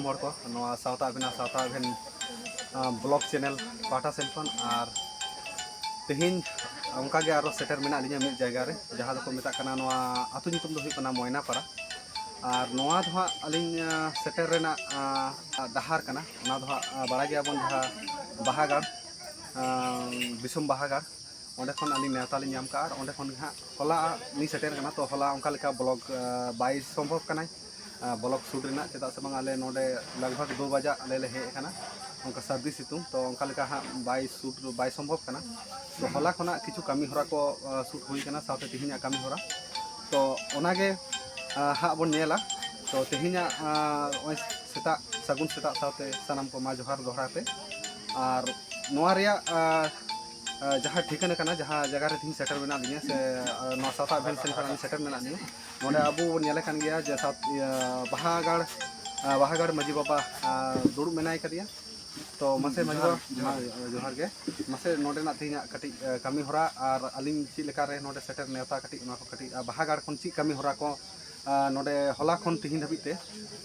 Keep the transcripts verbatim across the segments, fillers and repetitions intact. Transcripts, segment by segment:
ᱦᱚᱲ ᱠᱚ, ᱱᱚᱣᱟ ᱥᱟᱶᱛᱟ ᱟᱵᱷᱮᱱ ᱟᱨ ᱥᱟᱶᱛᱟ ᱟᱵᱷᱮᱱ, ᱟᱸ, ᱵᱞᱚᱜ ᱪᱮᱱᱮᱞ ᱯᱟᱦᱴᱟ ᱥᱮᱱ ᱠᱷᱚᱱ᱾ ᱟᱨ ᱛᱮᱦᱮᱧ ᱚᱱᱠᱟᱜᱮ ᱟᱨᱚ ᱥᱮᱴᱮᱨ ᱢᱮᱱᱟᱜ ᱞᱤᱧᱟ ᱢᱤᱫ ᱡᱟᱭᱜᱟ ᱨᱮ, ᱡᱟᱦᱟᱸ ᱫᱚᱠᱚ ᱢᱮᱛᱟᱜ ᱠᱟᱱᱟ, ᱱᱚᱣᱟ ᱟᱹᱛᱩ ᱧᱩᱛᱩᱢ ᱫᱚ ᱦᱩᱭᱩᱜ ᱠᱟᱱᱟ ᱢᱚᱭᱱᱟᱯᱟᱲᱟ᱾ ᱟᱨ ᱱᱚᱣᱟ ᱫᱚ ᱦᱟᱸᱜ ᱟᱹᱞᱤᱧ, ᱟᱸ, ᱥᱮᱴᱮᱨ ᱨᱮᱱᱟᱜ, ᱟᱸ, ᱰᱟᱦᱟᱨ ᱠᱟᱱᱟ, ᱚᱱᱟ ᱫᱚ ᱦᱟᱸᱜ, ᱟᱸ, ᱵᱟᱲᱟᱭ ᱜᱮᱭᱟᱵᱚᱱ, ᱡᱟᱦᱟᱸ ᱵᱟᱦᱟᱜᱟᱲ, ᱟᱸ, ᱫᱤᱥᱚᱢ ᱵᱟᱦᱟᱜᱟᱲ, ᱚᱸᱰᱮ ᱠᱷᱚᱱ ᱟᱹᱞᱤᱧ ᱱᱮᱣᱛᱟ ᱞᱤᱧ ᱧᱟᱢ ᱠᱟᱜᱼᱟ᱾ ᱟᱨ ᱚᱸᱰᱮ ᱠᱷᱚᱱ ᱜᱮ ᱦᱟᱸᱜ ᱦᱚᱞᱟ ᱞᱤᱧ ᱥᱮᱴᱮᱨ ᱠᱟᱱᱟ᱾ ᱛᱚ ᱦᱚᱞᱟ ᱚᱱᱠᱟ ᱞᱮᱠᱟ ᱵᱞᱚᱜ, ᱟᱸ, ᱵᱟᱭ ᱥᱚᱢᱵᱷᱚᱵ ᱠᱟᱱᱟᱭ, ᱟᱸ, ᱵᱞᱚᱜ ᱥᱩᱴ ᱨᱮᱱᱟᱜ, ᱪᱮᱫᱟᱜ ᱥᱮ ᱵᱟᱝ ᱟᱞᱮ ᱱᱚᱰᱮ ᱞᱟᱜᱽ ᱵᱷᱟᱜᱽ ᱫᱩ ᱵᱟᱡᱟᱜ ᱟᱞᱮ ᱞᱮ ᱦᱮᱡ ᱟᱠᱟᱱᱟ, ᱚᱱᱠᱟ ᱥᱟᱹᱨᱫᱤ ᱥᱤᱛᱩᱝ, ᱛᱚ ᱚᱱᱠᱟ ᱞᱮᱠᱟ ᱦᱟᱸᱜ ᱵᱟᱭ ᱥᱩᱴ, ᱵᱟᱭ ᱥᱚᱢᱵᱷᱚᱵ ᱠᱟᱱᱟ᱾ ᱛᱚ ᱦᱚᱞᱟ ᱠᱷᱚᱱᱟᱜ ᱠᱤᱪᱷᱩ ᱠᱟᱹᱢᱤ ᱦᱚᱨᱟ ᱠᱚ, ᱟᱸ, ᱥᱩᱴ ᱦᱩᱭ ᱠᱟᱱᱟ, ᱥᱟᱶᱛᱮ ᱛᱮᱦᱮᱧᱟᱜ ᱠᱟᱹᱢᱤ ᱦᱚᱨᱟ᱾ ᱛᱚ ᱚᱱᱟᱜᱮ, ᱟᱸ, ᱦᱟᱸᱜ ᱵᱚᱱ ᱧᱮᱞᱟ᱾ ᱛᱚ ᱛᱮᱦᱮᱧᱟᱜ, ᱟᱸ, ᱱᱚᱜᱼᱚᱭ ᱥᱮᱛᱟᱜ, ᱥᱟᱹᱜᱩᱱ ᱥᱮᱛᱟᱜ ᱥᱟᱶᱛᱮ ᱥᱟᱱᱟᱢ ᱠᱚ ᱢᱟ ᱡᱚᱦᱟᱨ ᱫᱚᱦᱲᱟ ᱛᱮ᱾ ᱟᱨ ᱱᱚᱣᱟ ᱨᱮᱭᱟᱜ, ᱟᱸ, ᱟᱸ, ᱡᱟᱦᱟᱸ ᱴᱷᱤᱠᱟᱹᱱᱟ ᱠᱟᱱᱟ, ᱡᱟᱦᱟᱸ ᱡᱟᱭᱜᱟ ᱨᱮ ᱛᱮᱦᱮᱧ ᱥᱮᱴᱮᱨ ᱢᱮᱱᱟᱜ ᱞᱤᱧᱟ, ᱥᱮ, ᱟᱸ, ᱱᱚᱣᱟ ᱥᱟᱶᱛᱟ ᱟᱵᱷᱮᱱ ᱥᱮᱱ ᱠᱷᱚᱱ ᱟᱹᱞᱤᱧ ᱥᱮᱴᱮᱨ ᱢᱮᱱᱟᱜ ᱞᱤᱧᱟ, ᱱᱚᱰᱮ ᱟᱵᱚ ᱵᱚᱱ ᱧᱮᱞᱮ ᱠᱟᱱ ᱜᱮᱭᱟ ᱡᱮ ᱥᱟᱶ-, ᱤᱭᱟᱹ, ᱵᱟᱦᱟᱜᱟᱲ, ᱟᱸ, ᱵᱟᱦᱟᱜᱟᱲ ᱢᱟᱹᱡᱷᱤ ᱵᱟᱵᱟ, ᱟᱸ, ᱫᱩᱲᱩᱵ ᱢᱮᱱᱟᱭ ᱠᱟᱫᱮᱭᱟ᱾ ᱛᱚ ᱢᱟᱥᱮ ᱢᱟᱹᱡᱷᱤ ᱵᱟᱵᱟ, ᱡᱚᱦᱟᱨ ᱜᱮ᱾ ᱢᱟ-, ᱡᱚᱦᱟᱨ ᱜᱮ᱾ ᱢᱟᱥᱮ ᱱᱚᱰᱮᱱᱟᱜ ᱛᱮᱦᱮᱧᱟᱜ ᱠᱟᱹᱴᱤᱡ, ᱟᱸ, ᱠᱟᱹᱢᱤ ᱦᱚᱨᱟ ᱟᱨ ᱟᱹᱞᱤᱧ ᱪᱮᱫ ᱞᱮᱠᱟᱨᱮ ᱱᱚᱰᱮ ᱥᱮᱴᱮᱨ ᱱᱮᱣᱛᱟ, ᱠᱟᱹᱴᱤᱡ ᱚᱱᱟ ᱠᱚ ᱠᱟᱹᱴᱤᱡ, ᱟᱸ, ᱵᱟᱦᱟᱜᱟᱲ ᱠᱷᱚᱱ ᱪᱮᱫ ᱠᱟᱹᱢᱤ ᱦᱚᱨᱟ ᱠᱚ, ᱟᱸ, ᱱᱚᱰᱮ ᱦᱚᱞᱟ ᱠᱷᱚᱱ ᱛᱮᱦᱮᱧ ᱫᱷᱟᱹᱵᱤᱡ ᱛᱮ,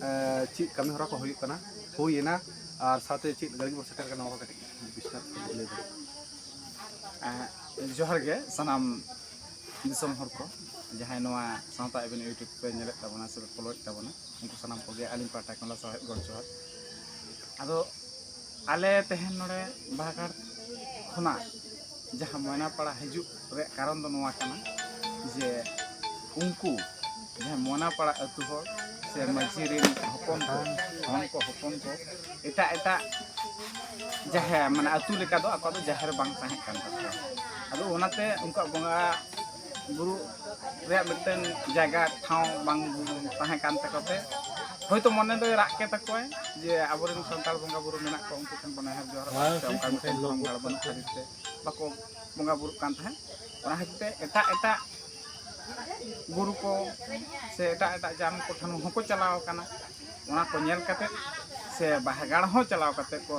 ᱟᱸ, ᱪᱮᱫ ᱠᱟᱹᱢᱤ ᱦᱚᱨᱟ ᱠᱚ ᱦᱩᱭᱩᱜ ᱠᱟᱱᱟ, ᱦᱩᱭᱮᱱᱟ, ᱟᱨ ᱥᱟᱶᱛᱮ ᱪᱮᱫ ᱞᱟᱹᱜᱤᱫ ᱵᱚᱱ ᱥᱮᱴᱮᱨ ᱠᱟᱱᱟ, ᱚᱱᱟ ᱠᱚ ᱠᱟᱹᱴᱤᱡ ᱵᱤᱥᱛᱟᱨ ᱛᱮ ᱞᱟᱹᱭ ᱫᱟᱲᱮᱭᱟᱜᱼᱟ᱾ ᱟᱸ, ᱡᱚᱦᱟᱨ ᱜᱮ ᱥᱟᱱᱟᱢ ᱫᱤᱥᱚᱢ ᱦᱚᱲ ᱠᱚ, ᱡᱟᱦᱟᱸᱭ ᱱᱚᱣᱟ ᱥᱟᱶᱛᱟ ᱟᱵᱷᱮᱱ YouTube ᱯᱮ ᱧᱮᱞᱮᱫ ᱛᱟᱵᱚᱱᱟ ᱥᱮ ᱯᱮ ᱯᱷᱚᱞᱳᱭᱮᱫ ᱛᱟᱵᱚᱱᱟ, ᱩᱱᱠᱩ ᱥᱟᱱᱟᱢ ᱠᱚᱜᱮ ᱟᱹᱞᱤᱧ ᱯᱟᱦᱴᱟ ᱠᱷᱚᱱ ᱞᱟᱥᱟᱲ ᱦᱮᱫ ᱜᱚᱰ ᱡᱚᱦᱟᱨ᱾ ᱟᱫᱚ ᱟᱞᱮ ᱛᱮᱦᱮᱧ ᱱᱚᱰᱮ ᱵᱟᱦᱟᱜᱟᱲ ᱠᱷᱚᱱᱟᱜ ᱡᱟᱦᱟᱸ ᱢᱚᱭᱱᱟᱯᱟᱲᱟ ᱦᱤᱡᱩᱜ ᱨᱮᱭᱟᱜ ᱠᱟᱨᱚᱱ ᱫᱚ ᱱᱚᱣᱟ ᱠᱟᱱᱟ ᱡᱮ ᱩᱱᱠᱩ ᱡᱟᱦᱟᱸᱭ ᱢᱚᱭᱱᱟᱯᱟᱲᱟ ᱟᱹᱛᱩ ᱦᱚᱲ ᱥᱮ ᱢᱟᱹᱡᱷᱤ ᱨᱮᱱ ᱦᱚᱯᱚᱱ ᱠᱚ, ᱦᱚᱱ ᱠᱚ, ᱦᱚᱯᱚᱱ ᱠᱚ ᱮᱴᱟᱜ ᱮᱴᱟᱜ ᱡᱟᱦᱮᱨ, ᱢᱟᱱᱮ ᱟᱹᱛᱩ ᱞᱮᱠᱟ ᱫᱚ ᱟᱠᱚᱣᱟᱜ ᱫᱚ ᱡᱟᱦᱮᱨ ᱵᱟᱝ ᱛᱟᱦᱮᱸ ᱠᱟᱱ ᱛᱟᱠᱚᱣᱟ᱾ ᱟᱫᱚ ᱚᱱᱟᱛᱮ ᱩᱱᱠᱩᱣᱟᱜ ᱵᱚᱸᱜᱟ ᱵᱩᱨᱩ ᱨᱮᱭᱟᱜ ᱢᱤᱫᱴᱮᱱ ᱡᱟᱭᱜᱟ ᱴᱷᱟᱶ ᱵᱟᱝ ᱛᱟᱦᱮᱸ ᱠᱟᱱ ᱛᱟᱠᱚ ᱛᱮ, ᱦᱳᱭᱛᱳ ᱢᱚᱱᱮ ᱫᱚᱭ ᱨᱟᱜ ᱠᱮᱫ ᱛᱟᱠᱚᱣᱟᱭ ᱡᱮ ᱟᱵᱚᱨᱮᱱ ᱥᱟᱱᱛᱟᱲ ᱵᱚᱸᱜᱟ ᱵᱩᱨᱩ ᱢᱮᱱᱟᱜ ᱠᱚᱣᱟ, ᱩᱱᱠᱩ ᱴᱷᱮᱱ ᱵᱚᱱ ᱱᱮᱦᱚᱨ ᱡᱚᱦᱟᱨᱚᱜᱼᱟ, ᱥᱮ ᱚᱱᱠᱟ ᱢᱤᱫᱴᱮᱱ ᱫᱷᱚᱨᱚᱢ ᱜᱟᱲ ᱵᱟᱹᱱᱩᱜ ᱠᱷᱟᱹᱛᱤᱨ ᱛᱮ ᱵᱟᱠᱚ ᱵᱚᱸᱜᱟ ᱵᱩᱨᱩᱜ ᱠᱟᱱ ᱛᱟᱦᱮᱸᱫ᱾ ᱚᱱᱟ ᱠᱷᱟᱹᱛᱤᱨ ᱛᱮ ᱮᱴᱟᱜ ᱮᱴᱟᱜ ᱜᱩᱨᱩ ᱠᱚ ᱥᱮ ᱮᱴᱟᱜ ᱮᱴᱟᱜ ᱡᱟᱱ ᱠᱚ ᱴᱷᱮᱱ ᱦᱚᱸᱠᱚ ᱪᱟᱞᱟᱣ ᱟᱠᱟᱱᱟ᱾ ᱚᱱᱟ ᱠᱚ ᱧᱮᱞ ᱠᱟᱛᱮ ᱥᱮ ᱵᱟᱦᱟᱜᱟᱲ ᱦᱚᱸ ᱪᱟᱞᱟᱣ ᱠᱟᱛᱮ ᱠᱚ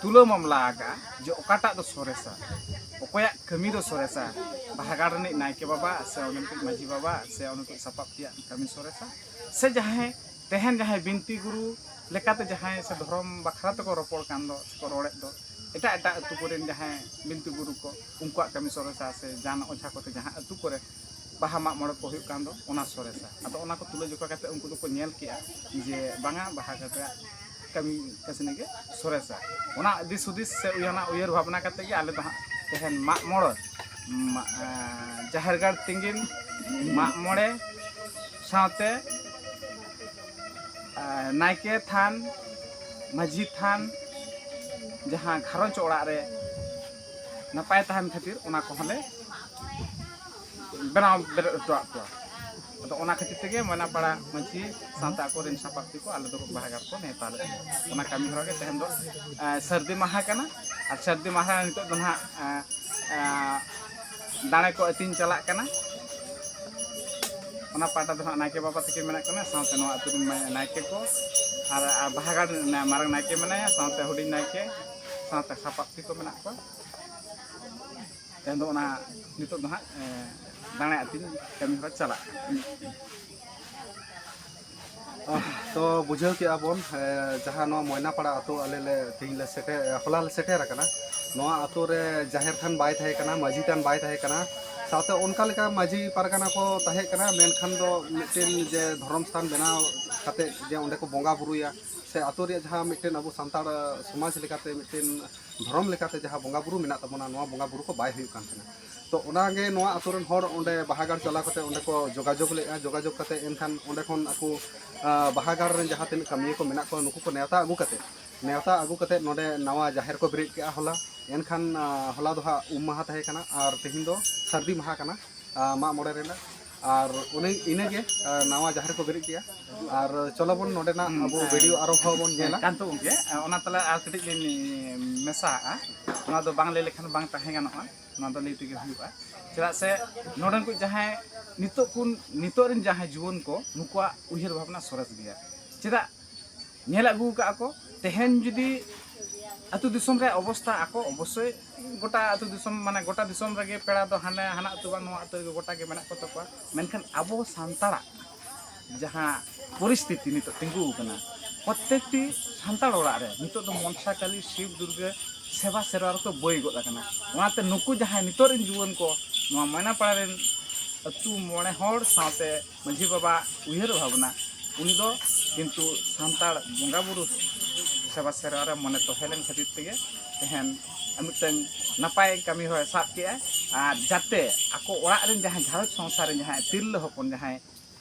ᱛᱩᱞᱟᱹ ᱢᱟᱢᱞᱟ ᱟᱠᱟᱫᱼᱟ ᱡᱮ ᱚᱠᱟᱴᱟᱜ ᱫᱚ ᱥᱚᱨᱮᱥᱟ, ᱚᱠᱚᱭᱟᱜ ᱠᱟᱹᱢᱤ ᱫᱚ ᱥᱚᱨᱮᱥᱟ, ᱵᱟᱦᱟᱜᱟᱲ ᱨᱤᱱᱤᱡ ᱱᱟᱭᱠᱮ ᱵᱟᱵᱟ ᱥᱮ ᱚᱸᱰᱮᱱᱤᱡ ᱢᱟᱹᱡᱷᱤ ᱵᱟᱵᱟ ᱥᱮ ᱚᱸᱰᱮᱱᱤᱡ ᱥᱟᱯᱟᱵ ᱛᱮᱭᱟᱜ ᱠᱟᱹᱢᱤ ᱥᱚᱨᱮᱥᱟ, ᱥᱮ ᱡᱟᱦᱟᱸᱭ ᱛᱮᱦᱮᱧ ᱡᱟᱦᱟᱸᱭ ᱵᱤᱱᱛᱤ ᱜᱩᱨᱩ ᱞᱮᱠᱟᱛᱮ ᱡᱟᱦᱟᱸᱭ ᱥᱮ ᱫᱷᱚᱨᱚᱢ ᱵᱟᱠᱷᱨᱟ ᱛᱮᱠᱚ ᱨᱚᱯᱚᱲ ᱠᱟᱱ ᱫᱚ ᱥᱮᱠᱚ ᱨᱚᱲᱮᱫ ᱫᱚ, ᱮᱴᱟᱜ ᱮᱴᱟᱜ ᱟᱹᱛᱩ ᱠᱚᱨᱮᱱ ᱡᱟᱦᱟᱸᱭ ᱵᱤᱱᱛᱤ ᱜᱩᱨᱩ ᱠᱚ, ᱩᱱᱠᱩᱣᱟᱜ ᱠᱟᱹᱢᱤ ᱥᱚᱨᱮᱥᱟ ᱥᱮ ᱡᱟᱱ ᱚᱡᱷᱟ ᱠᱚᱛᱮ ᱡᱟᱦᱟᱸ ᱟᱹᱛᱩ ᱠᱚᱨᱮ ᱵᱟᱦᱟ ᱢᱟᱜ ᱢᱚᱬᱮ ᱠᱚ ᱦᱩᱭᱩᱜ ᱠᱟᱱ ᱫᱚ, ᱚᱱᱟ ᱥᱚᱨᱮᱥᱟ᱾ ᱟᱫᱚ ᱚᱱᱟ ᱠᱚ ᱛᱩᱞᱟᱹ ᱡᱚᱠᱷᱟ ᱠᱟᱛᱮ ᱩᱱᱠᱩ ᱫᱚᱠᱚ ᱧᱮᱞ ᱠᱮᱜᱼᱟ ᱡᱮ ᱵᱟᱝᱟ, ᱵᱟᱦᱟ ᱠᱟᱛᱮ ᱠᱟᱹᱢᱤ ᱠᱟᱹᱥᱱᱤ ᱜᱮ ᱥᱚᱨᱮᱥᱟ᱾ ᱚᱱᱟ ᱫᱤᱥ ᱦᱩᱫᱤᱥ ᱥᱮ ᱩᱭᱦᱟᱹᱨ ᱩᱭᱦᱟᱹᱨ ᱵᱷᱟᱵᱽᱱᱟ ᱠᱟᱛᱮ ᱜᱮ ᱟᱞᱮ ᱫᱚ ᱦᱟᱸᱜ ᱛᱮᱦᱮᱧ ᱢᱟᱜ ᱢᱚᱬᱮ, ᱢᱟ-, ᱮᱸ, ᱡᱟᱦᱮᱨ ᱜᱟᱲ ᱛᱤᱸᱜᱤᱱ, ᱢᱟᱜ ᱢᱚᱬᱮ ᱥᱟᱶᱛᱮ, ᱮᱸ, ᱱᱟᱭᱠᱮ ᱛᱷᱟᱱ, ᱢᱟᱹᱡᱷᱤ ᱛᱷᱟᱱ, ᱡᱟᱦᱟᱸ ᱜᱷᱟᱨᱚᱸᱡᱽ ᱚᱲᱟᱜ ᱨᱮ ᱱᱟᱯᱟᱭ ᱛᱟᱦᱮᱱ ᱠᱷᱟᱹᱛᱤᱨ ᱚᱱᱟ ᱠᱚᱦᱚᱸ ᱞᱮ ᱵᱮᱱᱟᱣ ᱵᱮᱨᱮᱫ ᱦᱚᱴᱚᱣᱟᱜ ᱠᱚᱣᱟ᱾ ᱟᱫᱚ ᱚᱱᱟ ᱠᱷᱟᱹᱛᱤᱨ ᱛᱮᱜᱮ ᱢᱚᱭᱱᱟᱯᱟᱲᱟ ᱢᱟᱹᱡᱷᱤ ᱥᱟᱶᱛᱮ ᱟᱠᱚᱨᱮᱱ ᱥᱟᱯᱟᱵ ᱛᱮᱠᱚ ᱟᱞᱮ ᱫᱚ ᱵᱟᱦᱟ ᱜᱷᱟᱴ ᱠᱚ ᱱᱮᱣᱛᱟ ᱞᱮᱫ ᱞᱮᱭᱟ᱾ ᱚᱱᱟ ᱠᱟᱹᱢᱤ ᱦᱚᱨᱟ ᱜᱮ ᱛᱮᱦᱮᱧ ᱫᱚ, ᱮᱸ, ᱥᱟᱹᱨᱫᱤ ᱢᱟᱦᱟ ᱠᱟᱱᱟ᱾ ᱟᱨ ᱥᱟᱹᱨᱫᱤ ᱢᱟᱦᱟ ᱱᱤᱛᱚᱜ ᱫᱚ ᱱᱟᱦᱟᱜ, ᱮᱸ, ᱮᱸ, ᱫᱟᱲᱮ ᱠᱚ ᱟᱹᱛᱤᱧ ᱪᱟᱞᱟᱜ ᱠᱟᱱᱟ᱾ ᱚᱱᱟ ᱯᱟᱦᱴᱟ ᱫᱚ ᱱᱟᱦᱟᱜ ᱱᱟᱭᱠᱮ ᱵᱟᱵᱟ ᱛᱟᱹᱠᱤᱱ ᱢᱮᱱᱟᱜ ᱠᱤᱱᱟ, ᱥᱟᱶᱛᱮ ᱱᱚᱣᱟ ᱟᱹᱛᱩ ᱨᱮᱱ ᱢᱟ-, ᱱᱟᱭᱠᱮ ᱠᱚ ᱟᱨ, ᱟᱨ ᱵᱟᱦᱟ ᱜᱷᱟᱴ ᱨᱮᱱ ᱢᱟᱨᱟᱝ ᱱᱟᱭᱠᱮ ᱢᱮᱱᱟᱭᱟ, ᱥᱟᱶᱛᱮ ᱦᱩᱰᱤᱧ ᱱᱟᱭᱠᱮ, ᱥᱟᱶᱛᱮ ᱥᱟᱯᱟᱵ ᱛᱮᱠᱚ ᱢᱮᱱᱟᱜ ᱠᱚᱣᱟ᱾ ᱛᱮᱦᱮᱧ ᱫᱚ ᱚᱱᱟ ᱱᱤᱛᱚᱜ ᱫᱚ ᱦᱟᱸᱜ, ᱮ, ᱫᱟᱲᱮ ᱟᱹᱛᱤᱧ ᱠᱟᱹᱢᱤ ᱦᱚᱨᱟ ᱪᱟᱞᱟᱜ ᱠᱟᱱᱟ᱾ ᱟᱦ, ᱛᱚ ᱵᱩᱡᱷᱟᱹᱣ ᱠᱮᱜᱼᱟ ᱵᱚᱱ, ᱮ, ᱡᱟᱦᱟᱸ ᱱᱚᱣᱟ ᱢᱚᱭᱱᱟᱯᱟᱲᱟ ᱟᱹᱛᱩ ᱟᱞᱮ ᱞᱮ ᱛᱮᱦᱮᱧ ᱞᱮ ᱥᱮᱴᱮᱨ, ᱦᱚᱞᱟ ᱞᱮ ᱥᱮᱴᱮᱨ ᱟᱠᱟᱱᱟ᱾ ᱱᱚᱣᱟ ᱟᱹᱛᱩ ᱨᱮ ᱡᱟᱦᱮᱨ ᱛᱷᱟᱱ ᱵᱟᱭ ᱛᱟᱦᱮᱸ ᱠᱟᱱᱟ, ᱢᱟᱹᱡᱷᱤ ᱛᱷᱟᱱ ᱵᱟᱭ ᱛᱟᱦᱮᱸ ᱠᱟᱱᱟ, ᱥᱟᱶᱛᱮ ᱚᱱᱠᱟ ᱞᱮᱠᱟ ᱢᱟᱹᱡᱷᱤ ᱯᱟᱨᱜᱟᱱᱟ ᱠᱚ ᱛᱟᱦᱮᱸ ᱠᱟᱱᱟ, ᱢᱮᱱᱠᱷᱟᱱ ᱫᱚ ᱢᱤᱫᱴᱮᱱ ᱡᱮ ᱫᱷᱚᱨᱚᱢ ᱥᱛᱷᱟᱱ ᱵᱮᱱᱟᱣ ᱠᱟᱛᱮ ᱡᱮ ᱚᱸᱰᱮ ᱠᱚ ᱵᱚᱸᱜᱟ ᱵᱩᱨᱩᱭᱟ, ᱥᱮ ᱟᱹᱛᱩ ᱨᱮᱭᱟᱜ ᱡᱟᱦᱟᱸ ᱢᱤᱫᱴᱮᱱ ᱟᱵᱚ ᱥᱟᱱᱛᱟᱲ ᱥᱚᱢᱟᱡᱽ ᱞᱮᱠᱟᱛᱮ ᱢᱤᱫᱴᱮᱱ ᱫᱷᱚᱨᱚᱢ ᱞᱮᱠᱟᱛᱮ ᱡᱟᱦᱟᱸ ᱵᱚᱸᱜᱟ ᱵᱩᱨᱩ ᱢᱮᱱᱟᱜ ᱛᱟᱵᱚᱱᱟ, ᱱᱚᱣᱟ ᱵᱚᱸᱜᱟ ᱵᱩᱨᱩ ᱠᱚ ᱵᱟᱭ ᱦᱩᱭᱩᱜ ᱠᱟᱱ ᱛᱟᱦᱮᱱᱟ᱾ ᱛᱚ ᱚᱱᱟᱜᱮ ᱱᱚᱣᱟ ᱟᱹᱛᱩ ᱨᱮᱱ ᱦᱚᱲ ᱚᱸᱰᱮ ᱵᱟᱦᱟ ᱜᱟᱲ ᱪᱟᱞᱟᱣ ᱠᱟᱛᱮ ᱚᱸᱰᱮ ᱠᱚ ᱡᱳᱜᱟᱡᱳᱜᱽ ᱞᱮᱫᱼᱟ᱾ ᱡᱳᱜᱟᱡᱳᱜᱽ ᱠᱟᱛᱮ ᱮᱱᱠᱷᱟᱱ ᱚᱸᱰᱮ ᱠᱷᱚᱱ ᱟᱠᱚ, ᱟ, ᱵᱟᱦᱟ ᱜᱟᱲ ᱨᱮᱱ ᱡᱟᱦᱟᱸ ᱛᱤᱱᱟᱹᱜ ᱠᱟᱹᱢᱤᱭᱟᱹ ᱠᱚ ᱢᱮᱱᱟᱜ ᱠᱚᱣᱟ, ᱱᱩᱠᱩ ᱠᱚ ᱱᱮᱣᱛᱟ ᱟᱹᱜᱩ ᱠᱟᱛᱮ, ᱱᱮᱣᱛᱟ ᱟᱹᱜᱩ ᱠᱟᱛᱮ ᱱᱚᱰᱮ ᱱᱟᱣᱟ ᱡᱟᱦᱮᱨ ᱠᱚ ᱵᱮᱨᱮᱫ ᱠᱮᱜᱼᱟ ᱦᱚᱞᱟ᱾ ᱮᱱᱠᱷᱟᱱ, ᱟ, ᱦᱚᱞᱟ ᱫᱚ ᱦᱟᱸᱜ ᱩᱢ ᱢᱟᱦᱟ ᱛᱟᱦᱮᱸ ᱠᱟᱱᱟ ᱟᱨ ᱛᱮᱦᱮᱧ ᱫᱚ ᱥᱟᱹᱨᱫᱤ ᱢᱟᱦᱟ ᱠᱟᱱᱟ, ᱟ, ᱢᱟᱜ ᱢᱚᱬᱮ ᱨᱮᱱᱟᱜ᱾ ᱟᱨ ᱩᱱᱤ, ᱤᱱᱟᱹᱜᱮ, ᱟ, ᱱᱟᱣᱟ ᱡᱟᱦᱮᱨ ᱠᱚ ᱵᱮᱨᱮᱫ ᱠᱮᱜᱼᱟ᱾ ᱟᱨ ᱪᱚᱞᱚ ᱵᱚᱱ ᱱᱚᱰᱮᱱᱟᱜ ᱦᱩᱸ, ᱟᱵᱚ ᱦᱮᱸ᱾ ᱵᱷᱤᱰᱤᱭᱳ ᱟᱨᱚ ᱦᱚᱸ ᱵᱚᱱ ᱧᱮᱞᱟ᱾ ᱠᱟᱱᱛᱚ ᱜᱚᱢᱠᱮ, ᱚᱱᱟ ᱛᱟᱞᱟ ᱟᱨ ᱠᱟᱹᱴᱤᱡ ᱞᱤᱧ ᱢᱮᱥᱟᱜᱼᱟ᱾ ᱱᱚᱣᱟ ᱫᱚ ᱵᱟᱝ ᱞᱟᱹᱭ ᱞᱮᱠᱷᱟᱱ ᱵᱟᱝ ᱛᱟᱦᱮᱸ ᱜᱟᱱᱚᱜᱼᱟ, ᱱᱚᱣᱟ ᱫᱚ ᱞᱟᱹᱭ ᱛᱮᱜᱮ ᱦᱩᱭᱩᱜᱼᱟ᱾ ᱪᱮᱫᱟᱜ ᱥᱮ ᱱᱚᱰᱮᱱ ᱠᱚ ᱡᱟᱦᱟᱸᱭ ᱱᱤᱛᱚᱜ ᱠᱚ, ᱱᱤᱛᱚᱜ ᱨᱮᱱ ᱡᱟᱦᱟᱸᱭ ᱡᱩᱣᱟᱹᱱ ᱠᱚ, ᱱᱩᱠᱩᱣᱟᱜ ᱩᱭᱦᱟᱹᱨ ᱵᱷᱟᱵᱽᱱᱟ ᱥᱚᱨᱮᱥ ᱜᱮᱭᱟ᱾ ᱪᱮᱫᱟᱜ? ᱧᱮᱞ ᱟᱹᱜᱩ ᱟᱠᱟᱫᱼᱟ ᱠᱚ, ᱛᱮᱦᱮᱧ ᱡᱩᱫᱤ ᱟᱹᱛᱩ ᱫᱤᱥᱚᱢ ᱨᱮᱭᱟᱜ ᱚᱵᱚᱥᱛᱟ ᱟᱠᱚ, ᱚᱵᱚᱥᱥᱳᱭ ᱜᱚᱴᱟ ᱟᱹᱛᱩ ᱫᱤᱥᱚᱢ, ᱢᱟᱱᱮ ᱜᱚᱴᱟ ᱫᱤᱥᱚᱢ ᱨᱮᱜᱮ ᱯᱮᱲᱟ ᱫᱚ ᱦᱟᱱᱮ, ᱦᱟᱱᱟ ᱟᱹᱛᱩ ᱵᱟᱝ ᱱᱚᱣᱟ ᱟᱹᱛᱩ ᱨᱮᱜᱮ ᱜᱚᱴᱟ ᱜᱮ ᱢᱮᱱᱟᱜ ᱠᱚ ᱛᱟᱠᱚᱣᱟ᱾ ᱢᱮᱱᱠᱷᱟᱱ ᱟᱵᱚ ᱥᱟᱱᱛᱟᱲᱟᱜ ᱡᱟᱦᱟᱸ ᱯᱚᱨᱤᱥᱛᱷᱤᱛᱤ ᱱᱤᱛᱚᱜ ᱛᱤᱸᱜᱩ ᱟᱠᱟᱱᱟ, ᱯᱨᱚᱛᱮᱠᱴᱤ ᱥᱟᱱᱛᱟᱲ ᱚᱲᱟᱜ ᱨᱮ ᱱᱤᱛᱚᱜ ᱫᱚ ᱢᱚᱱᱥᱟ ᱠᱟᱞᱤ, ᱥᱤᱵ ᱫᱩᱨᱜᱟᱹ ᱥᱮᱵᱟ ᱥᱮᱨᱣᱟ ᱨᱮᱠᱚ ᱵᱟᱹᱭ ᱜᱚᱫ ᱟᱠᱟᱱᱟ᱾ ᱚᱱᱟᱛᱮ ᱱᱩᱠᱩ ᱡᱟᱦᱟᱸᱭ ᱱᱤᱛᱚᱜ ᱨᱮᱱ ᱡᱩᱣᱟᱹᱱ ᱠᱚ ᱱᱚᱣᱟ ᱢᱚᱭᱱᱟᱯᱟᱲᱟ ᱨᱮᱱ ᱟᱹᱛᱩ ᱢᱚᱬᱮ ᱦᱚᱲ ᱥᱟᱶᱛᱮ ᱢᱟᱹᱡᱷᱤ ᱵᱟᱵᱟ ᱩᱭᱦᱟᱹᱨ ᱵᱷᱟᱵᱽᱱᱟ, ᱩᱱᱤ ᱫᱚ ᱠᱤᱱᱛᱩ ᱥᱟᱱᱛᱟᱲ ᱵᱚᱸᱜᱟ ᱵᱩᱨᱩ ᱥᱮᱵᱟ ᱥᱮᱨᱣᱟ ᱨᱮ ᱢᱚᱱᱮ ᱛᱚᱦᱮ ᱞᱮᱱ ᱠᱷᱟᱹᱛᱤᱨ ᱛᱮᱜᱮ ᱛᱮᱦᱮᱧ ᱢᱤᱫᱴᱟᱝ ᱱᱟᱯᱟᱭ ᱠᱟᱹᱢᱤ ᱦᱚᱨᱟᱭ ᱥᱟᱵ ᱠᱮᱜᱼᱟ᱾ ᱟᱨ ᱡᱟᱛᱮ ᱟᱠᱚ ᱚᱲᱟᱜ ᱨᱮᱱ ᱡᱟᱦᱟᱸᱭ ᱜᱷᱟᱨᱚᱸᱡᱽ ᱥᱚᱝᱥᱟᱨ ᱨᱮ ᱡᱟᱦᱟᱸᱭ ᱛᱤᱨᱞᱟᱹ ᱦᱚᱯᱚᱱ, ᱡᱟᱦᱟᱸᱭ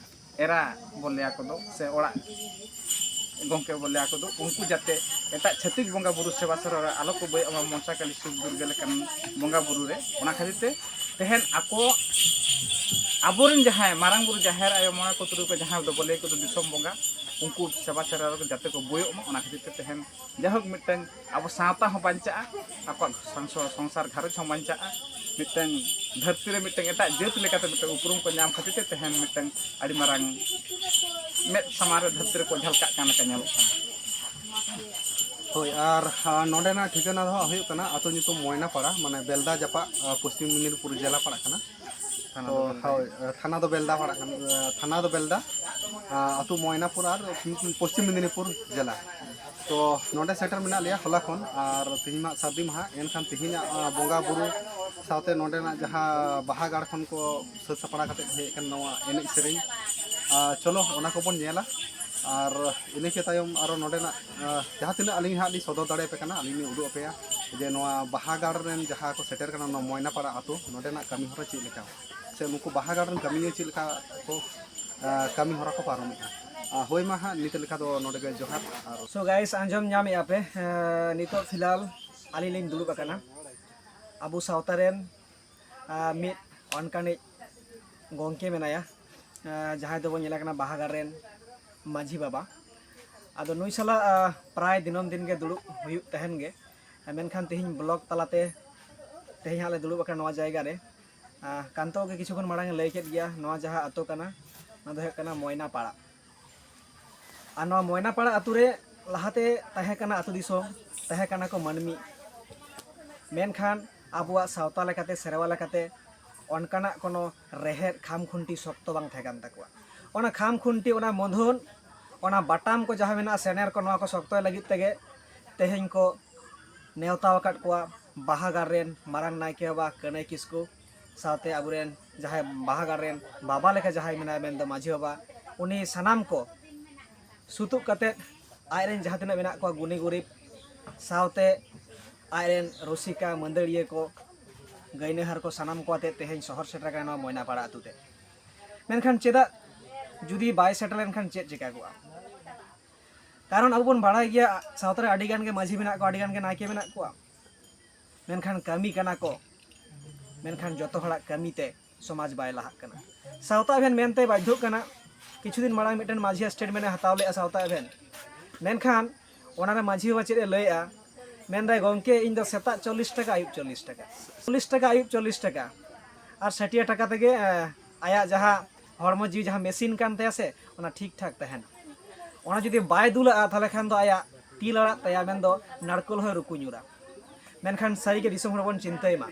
ᱮᱨᱟ ᱵᱚᱱ ᱞᱟᱹᱭᱟ ᱠᱚᱫᱚ, ᱥᱮ ᱚᱲᱟᱜ ᱜᱚᱢᱠᱮ ᱵᱚᱱ ᱞᱟᱹᱭᱟ ᱠᱚᱫᱚ, ᱩᱱᱠᱩ ᱡᱟᱛᱮ ᱮᱴᱟᱜ ᱪᱷᱟᱹᱛᱤᱠ ᱵᱚᱸᱜᱟ ᱵᱩᱨᱩ ᱥᱮᱵᱟ ᱥᱮᱨᱣᱟ ᱨᱮ ᱟᱞᱚ ᱠᱚ ᱵᱟᱹᱭᱚᱜ ᱢᱟ, ᱢᱚᱱᱥᱟ ᱠᱟᱞᱤ ᱥᱤᱵ ᱫᱩᱨᱜᱟᱹ ᱞᱮᱠᱟᱱ ᱵᱚᱸᱜᱟ ᱵᱩᱨᱩ ᱨᱮ᱾ ᱚᱱᱟ ᱠᱷᱟᱹᱛᱤᱨ ᱛᱮ ᱛᱮᱦᱮᱧ ᱟᱠᱚ, ᱟᱵᱚᱨᱮᱱ ᱡᱟᱦᱟᱸᱭ ᱢᱟᱨᱟᱝ ᱵᱩᱨᱩ, ᱡᱟᱦᱮᱨ ᱟᱭᱳ, ᱢᱚᱬᱮ ᱠᱚ ᱛᱩᱨᱩᱭ ᱠᱚ, ᱡᱟᱦᱟᱸᱭ ᱫᱚ ᱵᱚ ᱞᱟᱹᱭ ᱠᱚᱫᱚ ᱫᱤᱥᱚᱢ ᱵᱚᱸᱜᱟ, ᱩᱱᱠᱩ ᱥᱮᱵᱟ ᱥᱮᱨᱣᱟ ᱨᱮ ᱡᱟᱛᱮ ᱠᱚ ᱵᱟᱹᱭᱚᱜ ᱢᱟ, ᱚᱱᱟ ᱠᱷᱟᱹᱛᱤᱨ ᱛᱮ ᱛᱮᱦᱮᱧ ᱡᱟᱭᱦᱳᱠ ᱢᱤᱫᱴᱟᱝ ᱟᱵᱚ ᱥᱟᱶᱛᱟ ᱦᱚᱸ ᱵᱟᱧᱪᱟᱜᱼᱟ, ᱟᱠᱚᱣᱟᱜ ᱥᱚᱝᱥᱚ-, ᱥᱚᱝᱥᱟᱨ ᱜᱷᱟᱨᱚᱸᱡᱽ ᱦᱚᱸ ᱵᱟᱧᱪᱟᱜᱼᱟ, ᱢᱤᱫᱴᱟᱝ ᱫᱷᱟᱹᱨᱛᱤ ᱨᱮ ᱢᱤᱫᱴᱟᱝ ᱮᱴᱟᱜ ᱡᱟᱹᱛ ᱞᱮᱠᱟᱛᱮ ᱢᱤᱫᱴᱟᱝ ᱩᱯᱨᱩᱢ ᱠᱚ ᱧᱟᱢ ᱠᱷᱟᱹᱛᱤᱨ ᱛᱮ ᱛᱮᱦᱮᱧ ᱢᱤᱫᱴᱟᱝ ᱟᱹᱰᱤ ᱢᱟᱨᱟᱝ ᱢᱮᱫ ᱥᱟᱢᱟᱝ ᱨᱮ ᱫᱷᱟᱹᱨᱛᱤ ᱨᱮᱠᱚ ᱡᱷᱟᱞᱠᱟᱜ ᱠᱟᱱ ᱞᱮᱠᱟ ᱧᱮᱞᱚᱜ ᱠᱟᱱᱟ᱾ ᱦᱳᱭ, ᱟᱨ ᱟ, ᱱᱚᱰᱮᱱᱟᱜ ᱴᱷᱤᱠᱟᱹᱱᱟ ᱫᱚ ᱦᱟᱸᱜ ᱦᱩᱭᱩᱜ ᱠᱟᱱᱟ ᱟᱹᱛᱩ ᱧᱩᱛᱩᱢ ᱢᱚᱭᱱᱟᱯᱟᱲᱟ, ᱢᱟᱱᱮ ᱵᱮᱞᱫᱟ ᱡᱟᱯᱟᱜ, ᱟ, ᱯᱚᱥᱪᱤᱢ ᱢᱮᱫᱽᱱᱤᱯᱩᱨ ᱡᱮᱞᱟ ᱯᱟᱲᱟᱜ ᱠᱟᱱᱟ᱾ ᱛᱚ ᱦᱳᱭ, ᱟ, ᱛᱷᱟᱱᱟ ᱫᱚ ᱵᱮᱞᱫᱟ ᱯᱟᱲᱟᱜ ᱠᱟᱱᱟ, ᱟ, ᱛᱷᱟᱱᱟ ᱫᱚ ᱵᱮᱞᱫᱟ, ᱟ, ᱟᱹᱛᱩ ᱢᱚᱭᱱᱟᱯᱩᱨ ᱟᱨ ᱯᱚᱥᱪᱤᱢ ᱢᱮᱫᱽᱱᱤᱯᱩᱨ ᱡᱮᱞᱟ᱾ ᱛᱚ ᱱᱚᱰᱮ ᱥᱮᱴᱮᱨ ᱢᱮᱱᱟᱜ ᱞᱮᱭᱟ ᱦᱚᱞᱟ ᱠᱷᱚᱱ, ᱟᱨ ᱛᱮᱦᱮᱧ ᱢᱟ ᱥᱟᱹᱨᱫᱤ ᱢᱟᱦᱟ, ᱮᱱᱠᱷᱟᱱ ᱛᱮᱦᱮᱧᱟᱜ, ᱟ, ᱵᱚᱸᱜᱟ ᱵᱩᱨᱩ ᱥᱟᱶᱛᱮ ᱱᱚᱰᱮᱱᱟᱜ ᱡᱟᱦᱟᱸ ᱵᱟᱦᱟ ᱜᱟᱲ ᱠᱷᱚᱱ ᱠᱚ ᱥᱟᱹᱛ ᱥᱟᱯᱲᱟᱣ ᱠᱟᱛᱮ ᱦᱮᱡ ᱟᱠᱟᱱ ᱱᱚᱣᱟ ᱮᱱᱮᱡ ᱥᱮᱨᱮᱧ, ᱟ, ᱪᱚᱞᱚ ᱚᱱᱟ ᱠᱚᱵᱚᱱ ᱧᱮᱞᱟ᱾ ᱟᱨ ᱤᱱᱟᱹ ᱠᱮ ᱛᱟᱭᱚᱢ ᱟᱨᱚ ᱱᱚᱰᱮᱱᱟᱜ, ᱟ, ᱡᱟᱦᱟᱸ ᱛᱤᱱᱟᱹᱜ ᱟᱹᱞᱤᱧ ᱦᱟᱸᱜ ᱞᱤᱧ ᱥᱚᱫᱚᱨ ᱫᱟᱲᱮᱭᱟᱯᱮ ᱠᱟᱱᱟ, ᱟᱹᱞᱤᱧ ᱞᱤᱧ ᱩᱫᱩᱜ ᱟᱯᱮᱭᱟ ᱡᱮ ᱱᱚᱣᱟ ᱵᱟᱦᱟ ᱜᱟᱲ ᱨᱮᱱ ᱡᱟᱦᱟᱸ ᱠᱚ ᱥᱮᱴᱮᱨ ᱠᱟᱱᱟ ᱱᱚᱣᱟ ᱢᱚᱭᱱᱟᱯᱟᱲᱟ ᱟᱹᱛᱩ, ᱱᱚᱰᱮᱱᱟᱜ ᱠᱟᱹᱢᱤ ᱦᱚᱨᱟ ᱪᱮᱫ ᱞᱮᱠᱟ, ᱥᱮ ᱱᱩᱠᱩ ᱵᱟᱦᱟ ᱜᱟᱲ ᱨᱮᱱ ᱠᱟᱹᱢᱤᱭᱟᱹ ᱪᱮᱫ ᱞᱮᱠᱟ ᱠᱚ, ᱟ, ᱠᱟᱹᱢᱤ ᱦᱚᱨᱟ ᱠᱚ ᱯᱟᱨᱚᱢᱮᱫᱼᱟ᱾ ᱟ, ᱦᱳᱭ, ᱢᱟ ᱦᱟᱸᱜ ᱱᱤᱛ ᱞᱮᱠᱟ ᱫᱚ ᱱᱚᱰᱮ ᱜᱮ ᱡᱚᱦᱟᱨ᱾ ᱟᱨ So guys, ᱟᱸᱡᱚᱢ ᱧᱟᱢᱮᱫᱼᱟ ᱯᱮ, ᱮᱸ, ᱱᱤᱛᱚᱜ ᱯᱷᱤᱞᱦᱟᱞ ᱟᱹᱞᱤᱧ ᱞᱤᱧ ᱫᱩᱲᱩᱵ ᱟᱠᱟᱱᱟ ᱟᱵᱚ ᱥᱟᱶᱛᱟ ᱨᱮᱱ, ᱟᱸ, ᱢᱤᱫ ᱚᱱᱠᱟᱱᱤᱡ ᱜᱚᱢᱠᱮ ᱢᱮᱱᱟᱭᱟ, ᱟᱸ, ᱡᱟᱦᱟᱸᱭ ᱫᱚᱵᱚᱱ ᱧᱮᱞᱮ ᱠᱟᱱᱟ ᱵᱟᱦᱟ ᱜᱟᱲ ᱨᱮᱱ ᱢᱟᱹᱡᱷᱤ ᱵᱟᱵᱟ᱾ ᱟᱫᱚ ᱱᱩᱭ ᱥᱟᱞᱟᱜ, ᱟᱸ, ᱯᱨᱟᱭ ᱫᱤᱱᱟᱹᱢ ᱫᱤᱱ ᱜᱮ ᱫᱩᱲᱩᱵ ᱦᱩᱭᱩᱜ ᱛᱟᱦᱮᱱ ᱜᱮ, ᱢᱮᱱᱠᱷᱟᱱ ᱛᱮᱦᱮᱧ vlog ᱛᱟᱞᱟᱛᱮ ᱛᱮᱦᱮᱧ ᱦᱟᱸᱜ ᱞᱮ ᱫᱩᱲᱩᱵ ᱟᱠᱟᱱᱟ ᱱᱚᱣᱟ ᱡᱟᱭᱜᱟ ᱨᱮ᱾ ᱟᱸ, ᱠᱟᱱᱛᱚ ᱜᱮ ᱠᱤᱪᱷᱩ ᱠᱷᱚᱱ ᱢᱟᱲᱟᱝ ᱮ ᱞᱟᱹᱭ ᱠᱮᱫ ᱜᱮᱭᱟ, ᱱᱚᱣᱟ ᱡᱟᱦᱟᱸ ᱟᱛᱳ ᱠᱟᱱᱟ, ᱚᱱᱟ ᱫᱚ ᱦᱩᱭᱩᱜ ᱠᱟᱱᱟ ᱢᱚᱭᱱᱟ ᱯᱟᱲᱟ᱾ ᱟᱨ ᱱᱚᱣᱟ ᱢᱚᱭᱱᱟ ᱯᱟᱲᱟ ᱟᱛᱳ ᱨᱮ ᱞᱟᱦᱟᱛᱮ ᱛᱟᱦᱮᱸ ᱠᱟᱱᱟ ᱟᱛᱳ ᱫᱤᱥᱚᱢ, ᱛᱟᱦᱮᱸ ᱠᱟᱱᱟ ᱠᱚ ᱢᱟᱹᱱᱢᱤ, ᱢᱮᱱᱠᱷᱟᱱ ᱟᱵᱚᱣᱟᱜ ᱥᱟᱶᱛᱟ ᱞᱮᱠᱟᱛᱮ, ᱥᱮᱨᱣᱟ ᱞᱮᱠᱟᱛᱮ ᱚᱱᱠᱟᱱᱟᱜ ᱠᱳᱱᱳ ᱨᱮᱦᱮᱫ ᱠᱷᱟᱢ ᱠᱷᱩᱱᱴᱤ ᱥᱚᱠᱛᱚ ᱵᱟᱝ ᱛᱟᱦᱮᱸ ᱠᱟᱱ ᱛᱟᱠᱚᱣᱟ᱾ ᱚᱱᱟ ᱠᱷᱟᱢ ᱠᱷᱩᱱᱴᱤ, ᱚᱱᱟ ᱢᱩᱫᱷᱩᱱ, ᱚᱱᱟ ᱵᱟᱴᱟᱢ ᱠᱚ ᱡᱟᱦᱟᱸ ᱢᱮᱱᱟᱜᱼᱟ, ᱥᱮᱱᱮᱨ ᱠᱚ, ᱱᱚᱣᱟ ᱠᱚ ᱥᱚᱠᱛᱚᱭ ᱞᱟᱹᱜᱤᱫ ᱛᱮᱜᱮ ᱛᱮᱦᱮᱧ ᱠᱚ ᱱᱮᱣᱛᱟ ᱟᱠᱟᱫ ᱠᱚᱣᱟ ᱵᱟᱦᱟ ᱜᱟᱲ ᱨᱮᱱ ᱢᱟᱨᱟᱝ ᱱᱟᱭᱠᱮ ᱵᱟᱵᱟ ᱠᱟᱹᱱᱟᱹᱭ ᱠᱤᱥᱠᱩ, ᱥᱟᱶᱛᱮ ᱟᱵᱚᱨᱮᱱ ᱡᱟᱦᱟᱸᱭ ᱵᱟᱦᱟ ᱜᱟᱲ ᱨᱮᱱ ᱵᱟᱵᱟ ᱞᱮᱠᱟ ᱡᱟᱦᱟᱸᱭ ᱢᱮᱱᱟᱭᱟ, ᱢᱮᱱᱫᱚ ᱢᱟᱹᱡᱷᱤ ᱵᱟᱵᱟ, ᱩᱱᱤ ᱥᱟᱱᱟᱢ ᱠᱚ ᱥᱩᱛᱩᱜ ᱠᱟᱛᱮᱫ ᱟᱡᱨᱮᱱ ᱡᱟᱦᱟᱸ ᱛᱤᱱᱟᱹᱜ ᱢᱮᱱᱟᱜ ᱠᱚᱣᱟ ᱜᱩᱱᱤ ᱜᱩᱨᱤᱵ, ᱥᱟᱶᱛᱮ ᱟᱡᱨᱮᱱ ᱨᱩᱥᱤᱠᱟ ᱢᱟᱹᱫᱟᱹᱲᱤᱭᱟᱹ ᱠᱚ, ᱜᱟᱹᱭᱱᱟᱹᱦᱟᱨ ᱠᱚ, ᱥᱟᱱᱟᱢ ᱠᱚ ᱟᱛᱮᱫ ᱛᱮᱦᱮᱧ ᱥᱚᱦᱚᱨ ᱥᱮᱴᱮᱨ ᱟᱠᱟᱱᱟ ᱱᱚᱣᱟ ᱢᱚᱭᱱᱟᱯᱟᱲᱟ ᱟᱹᱛᱩ ᱛᱮ᱾ ᱢᱮᱱᱠᱷᱟᱱ ᱪᱮᱫᱟᱜ ᱡᱩᱫᱤ ᱵᱟᱭ ᱥᱮᱴᱮᱨ ᱞᱮᱱᱠᱷᱟᱱ ᱪᱮᱫ ᱪᱤᱠᱟ ᱠᱚᱜᱼᱟ? ᱠᱟᱨᱚᱱ ᱟᱵᱚ ᱵᱚᱱ ᱵᱟᱲᱟᱭ ᱜᱮᱭᱟ, ᱥᱟᱶᱛᱟ ᱨᱮ ᱟᱹᱰᱤ ᱜᱟᱱ ᱜᱮ ᱢᱟᱹᱡᱷᱤ ᱢᱮᱱᱟᱜ ᱠᱚᱣᱟ, ᱟᱹᱰᱤ ᱜᱟᱱ ᱜᱮ ᱱᱟᱭᱠᱮ ᱢᱮᱱᱟᱜ ᱠᱚᱣᱟ, ᱢᱮᱱᱠᱷᱟᱱ ᱠᱟᱹᱢᱤ ᱠᱟᱱᱟ ᱠᱚ, ᱢᱮᱱᱠᱷᱟᱱ ᱡᱚᱛᱚ ᱦᱚᱲᱟᱜ ᱠᱟᱹᱢᱤ ᱛᱮ ᱥᱚᱢᱟᱡᱽ ᱵᱟᱭ ᱞᱟᱦᱟᱜ ᱠᱟᱱᱟ᱾ ᱥᱟᱶᱛᱟ ᱮᱵᱷᱮᱱ ᱢᱮᱱᱛᱮ ᱵᱟᱫᱽᱫᱷᱚᱜ ᱠᱟᱱᱟ᱾ ᱠᱤᱪᱷᱩ ᱫᱤᱱ ᱢᱟᱲᱟᱝ ᱢᱤᱫᱴᱮᱱ ᱢᱟᱹᱡᱷᱤᱭᱟᱜ ᱥᱴᱮᱴᱢᱮᱱᱴ ᱮ ᱦᱟᱛᱟᱣ ᱞᱮᱫᱼᱟ ᱥᱟᱶᱛᱟ ᱮᱵᱷᱮᱱ, ᱢᱮᱱᱠᱷᱟᱱ ᱚᱱᱟᱨᱮ ᱢᱟᱹᱡᱷᱤ ᱵᱟᱵᱟ ᱪᱮᱫ ᱮ ᱞᱟᱹᱭᱮᱜᱼᱟ? ᱢᱮᱱᱫᱟᱭ, "ᱜᱚᱢᱠᱮ, ᱤᱧ ᱫᱚ ᱥᱮᱛᱟᱜ ᱪᱚᱞᱞᱤᱥ ᱴᱟᱠᱟ, ᱟᱹᱭᱩᱵ ᱪᱚᱞᱞᱤᱥ ᱴᱟᱠᱟ, ᱪᱚᱞᱞᱤᱥ ᱴᱟᱠᱟ, ᱟᱹᱭᱩᱵ ᱪᱚᱞᱞᱤᱥ ᱴᱟᱠᱟ, ᱟᱨ ᱥᱟᱹᱴᱭᱟᱹ ᱴᱟᱠᱟ ᱛᱮᱜᱮ ᱮᱸ, ᱟᱭᱟᱜ ᱡᱟᱦᱟᱸ ᱦᱚᱲᱢᱚ ᱡᱤᱣᱤ ᱡᱟᱦᱟᱸ ᱢᱮᱥᱤᱱ ᱠᱟᱱ ᱛᱟᱭᱟ ᱥᱮ, ᱚᱱᱟ ᱴᱷᱤᱠ ᱴᱷᱟᱠ ᱛᱟᱦᱮᱱᱟ᱾ ᱚᱱᱟ ᱡᱩᱫᱤ ᱵᱟᱭ ᱫᱩᱞᱟᱜᱼᱟ, ᱛᱟᱦᱚᱞᱮ ᱠᱷᱟᱱ ᱫᱚ ᱟᱭᱟᱜ ᱛᱤ ᱞᱟᱲᱟᱜ ᱛᱟᱭᱟ, ᱢᱮᱱᱫᱚ ᱱᱟᱲᱠᱳᱞ ᱦᱚᱸᱭ ᱨᱩᱠᱩ ᱧᱩᱨᱟ᱾" ᱢᱮᱱᱠᱷᱟᱱ ᱥᱟᱹᱨᱤᱜᱮ ᱫᱤᱥᱚᱢ ᱦᱚᱲ ᱵᱚᱱ ᱪᱤᱱᱛᱟᱹᱭ ᱢᱟ,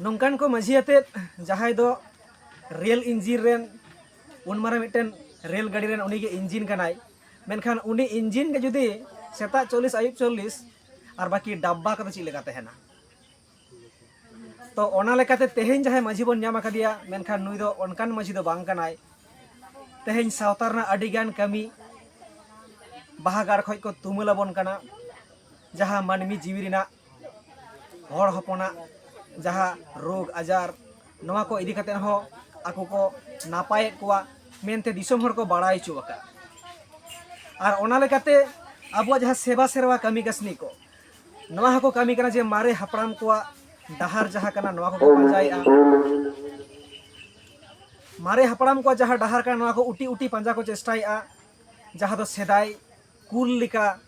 ᱱᱚᱝᱠᱟᱱ ᱠᱚ ᱢᱟᱹᱡᱷᱤ ᱟᱛᱮᱫ ᱡᱟᱦᱟᱸᱭ ᱫᱚ ᱨᱮᱞ ᱤᱧᱡᱤᱱ ᱨᱮᱱ, ᱩᱱ ᱢᱟᱨᱟᱝ ᱢᱤᱫᱴᱮᱱ ᱨᱮᱞ ᱜᱟᱹᱰᱤ ᱨᱮᱱ ᱩᱱᱤᱜᱮ ᱤᱧᱡᱤᱱ ᱠᱟᱱᱟᱭ, ᱢᱮᱱᱠᱷᱟᱱ ᱩᱱᱤ ᱤᱧᱡᱤᱱ ᱜᱮ ᱡᱩᱫᱤ ᱥᱮᱛᱟᱜ ᱪᱚᱞᱞᱤᱥ, ᱟᱹᱭᱩᱵ ᱪᱚᱞᱞᱤᱥ, ᱟᱨ ᱵᱟᱹᱠᱤ ᱰᱟᱵᱵᱟ ᱠᱚᱫᱚ ᱪᱮᱫ ᱞᱮᱠᱟ ᱛᱟᱦᱮᱱᱟ? ᱛᱚ ᱚᱱᱟ ᱞᱮᱠᱟᱛᱮ ᱛᱮᱦᱮᱧ ᱡᱟᱦᱟᱸᱭ ᱢᱟᱹᱡᱷᱤ ᱵᱚᱱ ᱧᱟᱢ ᱟᱠᱟᱫᱮᱭᱟ, ᱢᱮᱱᱠᱷᱟᱱ ᱱᱩᱭ ᱫᱚ ᱚᱱᱠᱟᱱ ᱢᱟᱹᱡᱷᱤ ᱫᱚ ᱵᱟᱝ ᱠᱟᱱᱟᱭ᱾ ᱛᱮᱦᱮᱧ ᱥᱟᱶᱛᱟ ᱨᱮᱱᱟᱜ ᱟᱹᱰᱤᱜᱟᱱ ᱠᱟᱹᱢᱤ ᱵᱟᱦᱟ ᱜᱟᱲ ᱠᱷᱚᱱ ᱠᱚ ᱛᱩᱢᱟᱹᱞ ᱟᱵᱚᱱ ᱠᱟᱱᱟ, ᱡᱟᱦᱟᱸ ᱢᱟᱹᱱᱢᱤ ᱡᱤᱣᱤ ᱨᱮᱱᱟᱜ, ᱦᱚᱲ ᱦᱚᱯᱚᱱᱟᱜ ᱡᱟᱦᱟᱸ ᱨᱳᱜᱽ ᱟᱡᱟᱨ, ᱱᱚᱣᱟ ᱠᱚ ᱤᱫᱤ ᱠᱟᱛᱮ ᱦᱚᱸ ᱟᱠᱚ ᱠᱚ ᱱᱟᱯᱟᱭᱮᱫ ᱠᱚᱣᱟ ᱢᱮᱱᱛᱮ ᱫᱤᱥᱚᱢ ᱦᱚᱲ ᱠᱚ ᱵᱟᱲᱟᱭ ᱦᱚᱪᱚ ᱟᱠᱟᱫ᱾ ᱟᱨ ᱚᱱᱟ ᱞᱮᱠᱟᱛᱮ ᱟᱵᱚᱣᱟᱜ ᱡᱟᱦᱟᱸ ᱥᱮᱵᱟ ᱥᱮᱨᱣᱟ ᱠᱟᱹᱢᱤ ᱠᱟᱹᱥᱱᱤ ᱠᱚ, ᱱᱚᱣᱟ ᱦᱚᱸᱠᱚ ᱠᱟᱹᱢᱤ ᱠᱟᱱᱟ ᱡᱮ ᱢᱟᱨᱮ ᱦᱟᱯᱲᱟᱢ ᱠᱚᱣᱟᱜ ᱰᱟᱦᱟᱨ ᱡᱟᱦᱟᱸ ᱠᱟᱱᱟ, ᱱᱚᱣᱟ ᱠᱚᱠᱚ ᱯᱟᱸᱡᱟᱭᱮᱫᱼᱟ᱾ ᱢᱟᱨᱮ ᱦᱟᱯᱲᱟᱢ ᱠᱚᱣᱟᱜ ᱡᱟᱦᱟᱸ ᱰᱟᱦᱟᱨ ᱠᱟᱱᱟ, ᱱᱚᱣᱟ ᱠᱚ ᱩᱴᱤ ᱩᱴᱤ ᱯᱟᱸᱡᱟ ᱠᱚ ᱪᱮᱥᱴᱟᱭᱮᱫᱼᱟ, ᱡᱟᱦᱟᱸ ᱫᱚ ᱥᱮᱫᱟᱭ ᱠᱩᱞ ᱞᱮᱠᱟ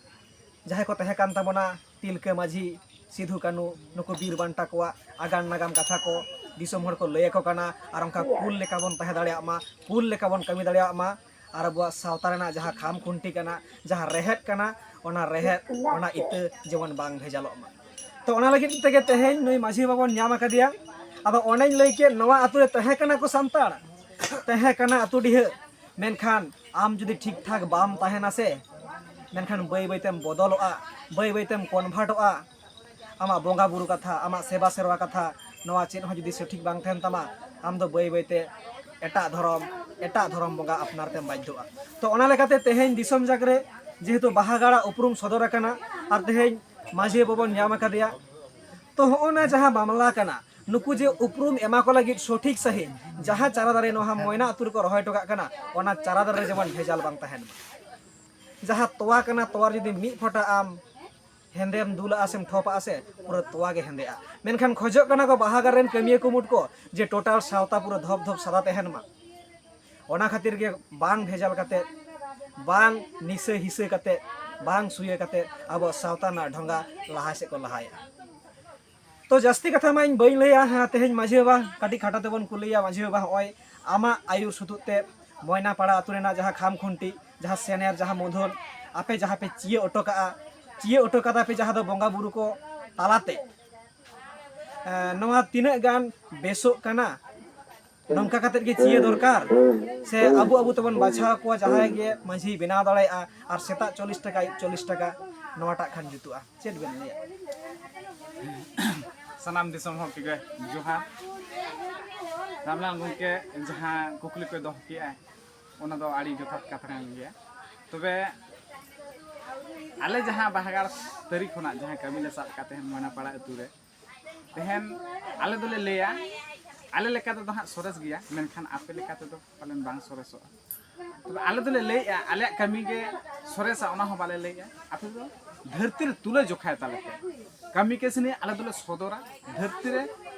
ᱡᱟᱦᱟᱸᱭ ᱠᱚ ᱛᱟᱦᱮᱸ ᱠᱟᱱ ᱛᱟᱵᱚᱱᱟ, ᱛᱤᱞᱠᱟᱹ ᱢᱟᱹᱡᱷᱤ, ᱥᱤᱫᱷᱩ ᱠᱟᱹᱱᱩ, ᱱᱩᱠᱩ ᱵᱤᱨ ᱵᱟᱱᱴᱟ ᱠᱚᱣᱟᱜ ᱟᱜᱟᱢ ᱱᱟᱜᱟᱢ ᱠᱟᱛᱷᱟ ᱠᱚ ᱫᱤᱥᱚᱢ ᱦᱚᱲ ᱠᱚ ᱞᱟᱹᱭ ᱟᱠᱚ ᱠᱟᱱᱟ᱾ ᱟᱨ ᱚᱱᱠᱟ ᱠᱩᱞ ᱞᱮᱠᱟ ᱵᱚᱱ ᱛᱟᱦᱮᱸ ᱫᱟᱲᱮᱭᱟᱜ ᱢᱟ, ᱠᱩᱞ ᱞᱮᱠᱟ ᱵᱚᱱ ᱠᱟᱹᱢᱤ ᱫᱟᱲᱮᱭᱟᱜ ᱢᱟ, ᱟᱨ ᱟᱵᱚᱣᱟᱜ ᱥᱟᱶᱛᱟ ᱨᱮᱱᱟᱜ ᱡᱟᱦᱟᱸ ᱠᱷᱟᱢ ᱠᱷᱩᱱᱴᱤ ᱠᱟᱱᱟ, ᱡᱟᱦᱟᱸ ᱨᱮᱦᱮᱫ ᱠᱟᱱᱟ, ᱚᱱᱟ ᱨᱮᱦᱮᱫ, ᱚᱱᱟ ᱤᱛᱟᱹ ᱡᱮᱢᱚᱱ ᱵᱟᱝ ᱵᱷᱮᱡᱟᱞᱚᱜ ᱢᱟ᱾ ᱛᱚ ᱚᱱᱟ ᱞᱟᱹᱜᱤᱫ ᱛᱮᱜᱮ ᱛᱮᱦᱮᱧ ᱱᱩᱭ ᱢᱟᱹᱡᱷᱤ ᱵᱟᱵᱟ ᱵᱚᱱ ᱧᱟᱢ ᱟᱠᱟᱫᱮᱭᱟ᱾ ᱟᱫᱚ ᱚᱱᱮᱧ ᱞᱟᱹᱭ ᱠᱮᱫ, ᱱᱚᱣᱟ ᱟᱛᱳ ᱨᱮ ᱛᱟᱦᱮᱸ ᱠᱟᱱᱟ ᱠᱚ ᱥᱟᱱᱛᱟᱲ, ᱛᱟᱦᱮᱸ ᱠᱟᱱᱟ ᱟᱹᱛᱩ ᱰᱤᱦᱟᱹ, ᱢᱮᱱᱠᱷᱟᱱ ᱟᱢ ᱡᱩᱫᱤ ᱴᱷᱤᱠ ᱴᱷᱟᱠ ᱵᱟᱢ ᱛᱟᱦᱮᱱᱟ ᱥᱮ, ᱢᱮᱱᱠᱷᱟᱱ ᱵᱟᱹᱭ ᱵᱟᱹᱭᱛᱮᱢ ᱵᱚᱫᱚᱞᱚᱜᱼᱟ, ᱵᱟᱹᱭ ᱵᱟᱹᱭᱛᱮᱢ ᱠᱚᱱᱵᱷᱟᱨᱴᱚᱜᱼᱟ᱾ ᱟᱢᱟᱜ ᱵᱚᱸᱜᱟ ᱵᱩᱨᱩ ᱠᱟᱛᱷᱟ, ᱟᱢᱟᱜ ᱥᱮᱵᱟ ᱥᱮᱨᱣᱟ ᱠᱟᱛᱷᱟ, ᱱᱚᱣᱟ ᱪᱮᱫ ᱦᱚᱸ ᱡᱩᱫᱤ ᱥᱚᱴᱷᱤᱠ ᱵᱟᱝ ᱛᱟᱦᱮᱱ ᱛᱟᱢᱟ, ᱟᱢ ᱫᱚ ᱵᱟᱹᱭ ᱵᱟᱹᱭᱛᱮ ᱮᱴᱟᱜ ᱫᱷᱚᱨᱚᱢ, ᱮᱴᱟᱜ ᱫᱷᱚᱨᱚᱢ ᱵᱚᱸᱜᱟ ᱟᱯᱱᱟᱨ ᱛᱮᱢ ᱵᱟᱫᱽᱫᱷᱚᱜᱼᱟ᱾ ᱛᱚ ᱚᱱᱟ ᱞᱮᱠᱟᱛᱮ ᱛᱮᱦᱮᱧ ᱫᱤᱥᱚᱢ ᱡᱟᱠ ᱨᱮ ᱡᱮᱦᱮᱛᱩ ᱵᱟᱦᱟ ᱜᱟᱲᱟ ᱩᱯᱨᱩᱢ ᱥᱚᱫᱚᱨ ᱟᱠᱟᱱᱟ ᱟᱨ ᱛᱮᱦᱮᱧ ᱢᱟᱹᱡᱷᱤ ᱵᱟᱵᱚᱱ ᱧᱟᱢ ᱟᱠᱟᱫᱮᱭᱟ, ᱛᱚ ᱦᱚᱸᱜᱼᱚ ᱱᱟ ᱡᱟᱦᱟᱸ ᱢᱟᱢᱞᱟ ᱠᱟᱱᱟ, ᱱᱩᱠᱩ ᱡᱮ ᱩᱯᱨᱩᱢ ᱮᱢᱟ ᱠᱚ ᱞᱟᱹᱜᱤᱫ ᱥᱚᱴᱷᱤᱠ ᱥᱟᱺᱦᱤᱡ ᱡᱟᱦᱟᱸ ᱪᱟᱨᱟ ᱫᱟᱨᱮ ᱱᱚᱣᱟ ᱢᱚᱭᱱᱟ ᱟᱹᱛᱩ ᱨᱮᱠᱚ ᱨᱚᱦᱚᱭ ᱦᱚᱴᱚ ᱠᱟᱜ ᱠᱟᱱᱟ, ᱚᱱᱟ ᱪᱟᱨᱟ ᱫᱟᱨᱮ ᱨᱮ ᱡᱮᱢᱚᱱ ᱵᱷᱮᱡᱟᱞ ᱵᱟᱝ ᱛᱟᱦᱮᱱ ᱢᱟ᱾ ᱡᱟᱦᱟᱸ ᱛᱚᱣᱟ ᱠᱟᱱᱟ, ᱛᱚᱣᱟ ᱨᱮ ᱡᱩᱫᱤ ᱢᱤᱫ ᱯᱷᱚᱴᱟ ᱟᱢ ᱦᱮᱸᱫᱮᱢ ᱫᱩᱞᱟᱜᱼᱟ ᱥᱮᱢ ᱴᱷᱚᱯᱟᱜᱼᱟ ᱥᱮ, ᱯᱩᱨᱟᱹ ᱛᱚᱣᱟ ᱜᱮ ᱦᱮᱸᱫᱮᱜᱼᱟ᱾ ᱢᱮᱱᱠᱷᱟᱱ ᱠᱷᱚᱡᱚᱜ ᱠᱟᱱᱟ ᱠᱚ ᱵᱟᱦᱟ ᱜᱟᱲ ᱨᱮᱱ ᱠᱟᱹᱢᱤᱭᱟᱹ ᱠᱩᱢᱩᱴ ᱠᱚ ᱡᱮ ᱴᱳᱴᱟᱞ ᱥᱟᱶᱛᱟ ᱯᱩᱨᱟᱹ ᱫᱷᱚᱯ ᱫᱷᱚᱯ ᱥᱟᱫᱟ ᱛᱟᱦᱮᱱ ᱢᱟ᱾ ᱚᱱᱟ ᱠᱷᱟᱹᱛᱤᱨ ᱜᱮ ᱵᱟᱝ ᱵᱷᱮᱡᱟᱞ ᱠᱟᱛᱮ, ᱵᱟᱝ ᱱᱤᱥᱟᱹ ᱦᱤᱥᱟᱹ ᱠᱟᱛᱮ, ᱵᱟᱝ ᱥᱩᱭᱟᱹ ᱠᱟᱛᱮ ᱟᱵᱚ ᱥᱟᱶᱛᱟ ᱨᱮᱱᱟᱜ ᱰᱷᱚᱸᱜᱟ ᱞᱟᱦᱟ ᱥᱮᱫ ᱠᱚ ᱞᱟᱦᱟᱭᱮᱫᱼᱟ᱾ ᱛᱚ ᱡᱟᱹᱥᱛᱤ ᱠᱟᱛᱷᱟ ᱢᱟ ᱤᱧ ᱵᱟᱹᱧ ᱞᱟᱹᱭᱟ, ᱦᱮᱸ, ᱛᱮᱦᱮᱧ ᱢᱟᱹᱡᱷᱤ ᱵᱟᱵᱟ ᱠᱟᱹᱴᱤᱡ ᱠᱷᱟᱴᱚ ᱛᱮᱵᱚᱱ ᱠᱩᱞᱤᱭᱟ᱾ ᱢᱟᱹᱡᱷᱤ ᱵᱟᱵᱟ, ᱦᱚᱸᱜᱼᱚᱭ ᱟᱢᱟᱜ ᱟᱹᱭᱩᱨ ᱥᱩᱛᱩᱜ ᱛᱮ ᱢᱚᱭᱱᱟᱯᱟᱲᱟ ᱟᱹᱛᱩ ᱨᱮᱱᱟᱜ ᱡᱟᱦᱟᱸ ᱠᱷᱟᱢ ᱠᱷᱩᱱᱴᱤ, ᱡᱟᱦᱟᱸ ᱥᱮᱱᱮᱨ, ᱡᱟᱦᱟᱸ ᱢᱩᱫᱷᱚᱱ ᱟᱯᱮ ᱡᱟᱦᱟᱸ ᱯᱮ ᱪᱤᱭᱟᱹ ᱚᱴᱚ ᱠᱟᱜᱼᱟ, ᱪᱤᱭᱟᱹ ᱚᱴᱚ ᱠᱟᱫᱟ ᱯᱮ ᱡᱟᱦᱟᱸ ᱫᱚ ᱵᱚᱸᱜᱟ ᱵᱩᱨᱩ ᱠᱚ ᱛᱟᱞᱟᱛᱮ, ᱮᱸ, ᱱᱚᱣᱟ ᱛᱤᱱᱟᱹᱜ ᱜᱟᱱ ᱵᱮᱥᱚᱜ ᱠᱟᱱᱟ? ᱱᱚᱝᱠᱟ ᱠᱟᱛᱮᱫ ᱜᱮ ᱪᱤᱭᱟᱹ ᱫᱚᱨᱠᱟᱨ, ᱥᱮ ᱟᱵᱚ ᱟᱵᱚ ᱛᱮᱵᱚᱱ ᱵᱟᱪᱷᱟᱣ ᱠᱚᱣᱟ ᱡᱟᱦᱟᱸᱭ ᱜᱮ ᱢᱟᱹᱡᱷᱤᱭ ᱵᱮᱱᱟᱣ ᱫᱟᱲᱮᱭᱟᱜᱼᱟ, ᱟᱨ ᱥᱮᱛᱟᱜ ᱪᱚᱞᱞᱤᱥ ᱴᱟᱠᱟ, ᱟᱹᱭᱩᱵ ᱪᱚᱞᱞᱤᱥ ᱴᱟᱠᱟ, ᱱᱚᱣᱟᱴᱟᱜ ᱠᱷᱟᱱ ᱡᱩᱛᱩᱜᱼᱟ? ᱪᱮᱫ ᱵᱮᱱ ᱞᱟᱹᱭᱟ? ᱥᱟᱱᱟᱢ ᱫᱤᱥᱚᱢ ᱦᱚᱲ ᱠᱚᱜᱮ ᱡᱚᱦᱟᱨ᱾ ᱨᱟᱢᱞᱟᱞ ᱜᱚᱢᱠᱮ ᱡᱟᱦᱟᱸ ᱠᱩᱠᱞᱤ ᱠᱚᱭ ᱫᱚᱦᱚ ᱠᱮᱜᱼᱟ, ᱚᱱᱟ ᱫᱚ ᱟᱹᱰᱤ ᱡᱚᱛᱷᱟᱛ ᱠᱟᱛᱷᱟ ᱠᱟᱱ ᱜᱮᱭᱟ᱾ ᱛᱚᱵᱮ ᱟᱞᱮ ᱡᱟᱦᱟᱸ ᱵᱟᱦᱟᱜᱟᱲ ᱛᱟᱹᱨᱤ ᱠᱷᱚᱱᱟᱜ ᱡᱟᱦᱟᱸ ᱠᱟᱹᱢᱤ ᱞᱮ ᱥᱟᱵ ᱠᱟᱛᱮ ᱢᱚᱭᱱᱟᱯᱟᱲᱟ ᱟᱹᱛᱩ ᱨᱮ, ᱛᱮᱦᱮᱧ ᱟᱞᱮ ᱫᱚᱞᱮ ᱞᱟᱹᱭᱟ, ᱟᱞᱮ ᱞᱮᱠᱟ ᱛᱮᱫᱚ ᱦᱟᱸᱜ ᱥᱚᱨᱮᱥ ᱜᱮᱭᱟ, ᱢᱮᱱᱠᱷᱟᱱ ᱟᱯᱮ ᱞᱮᱠᱟ ᱛᱮᱫᱚ ᱯᱟᱞᱮᱱ ᱵᱟᱝ ᱥᱚᱨᱮᱥᱚᱜᱼᱟ᱾ ᱛᱚᱵᱮ ᱟᱞᱮ ᱫᱚᱞᱮ ᱞᱟᱹᱭᱮᱜᱼᱟ, ᱟᱞᱮᱭᱟᱜ ᱠᱟᱹᱢᱤ ᱜᱮ ᱥᱚᱨᱮᱥᱟ, ᱚᱱᱟ ᱦᱚᱸ ᱵᱟᱞᱮ ᱞᱟᱹᱭᱮᱜᱼᱟ᱾ ᱟᱯᱮ ᱫᱚ ᱫᱷᱟᱹᱨᱛᱤ ᱨᱮ ᱛᱩᱞᱟᱹ ᱡᱚᱠᱷᱟᱭ ᱛᱟᱞᱮ ᱯᱮ᱾ ᱠᱟᱹᱢᱤ ᱠᱟᱹᱥᱱᱤ ᱟᱞᱮ ᱫᱚᱞᱮ ᱥᱚᱫᱚᱨᱟ᱾ ᱫᱷᱟᱹᱨᱛᱤ ᱨᱮ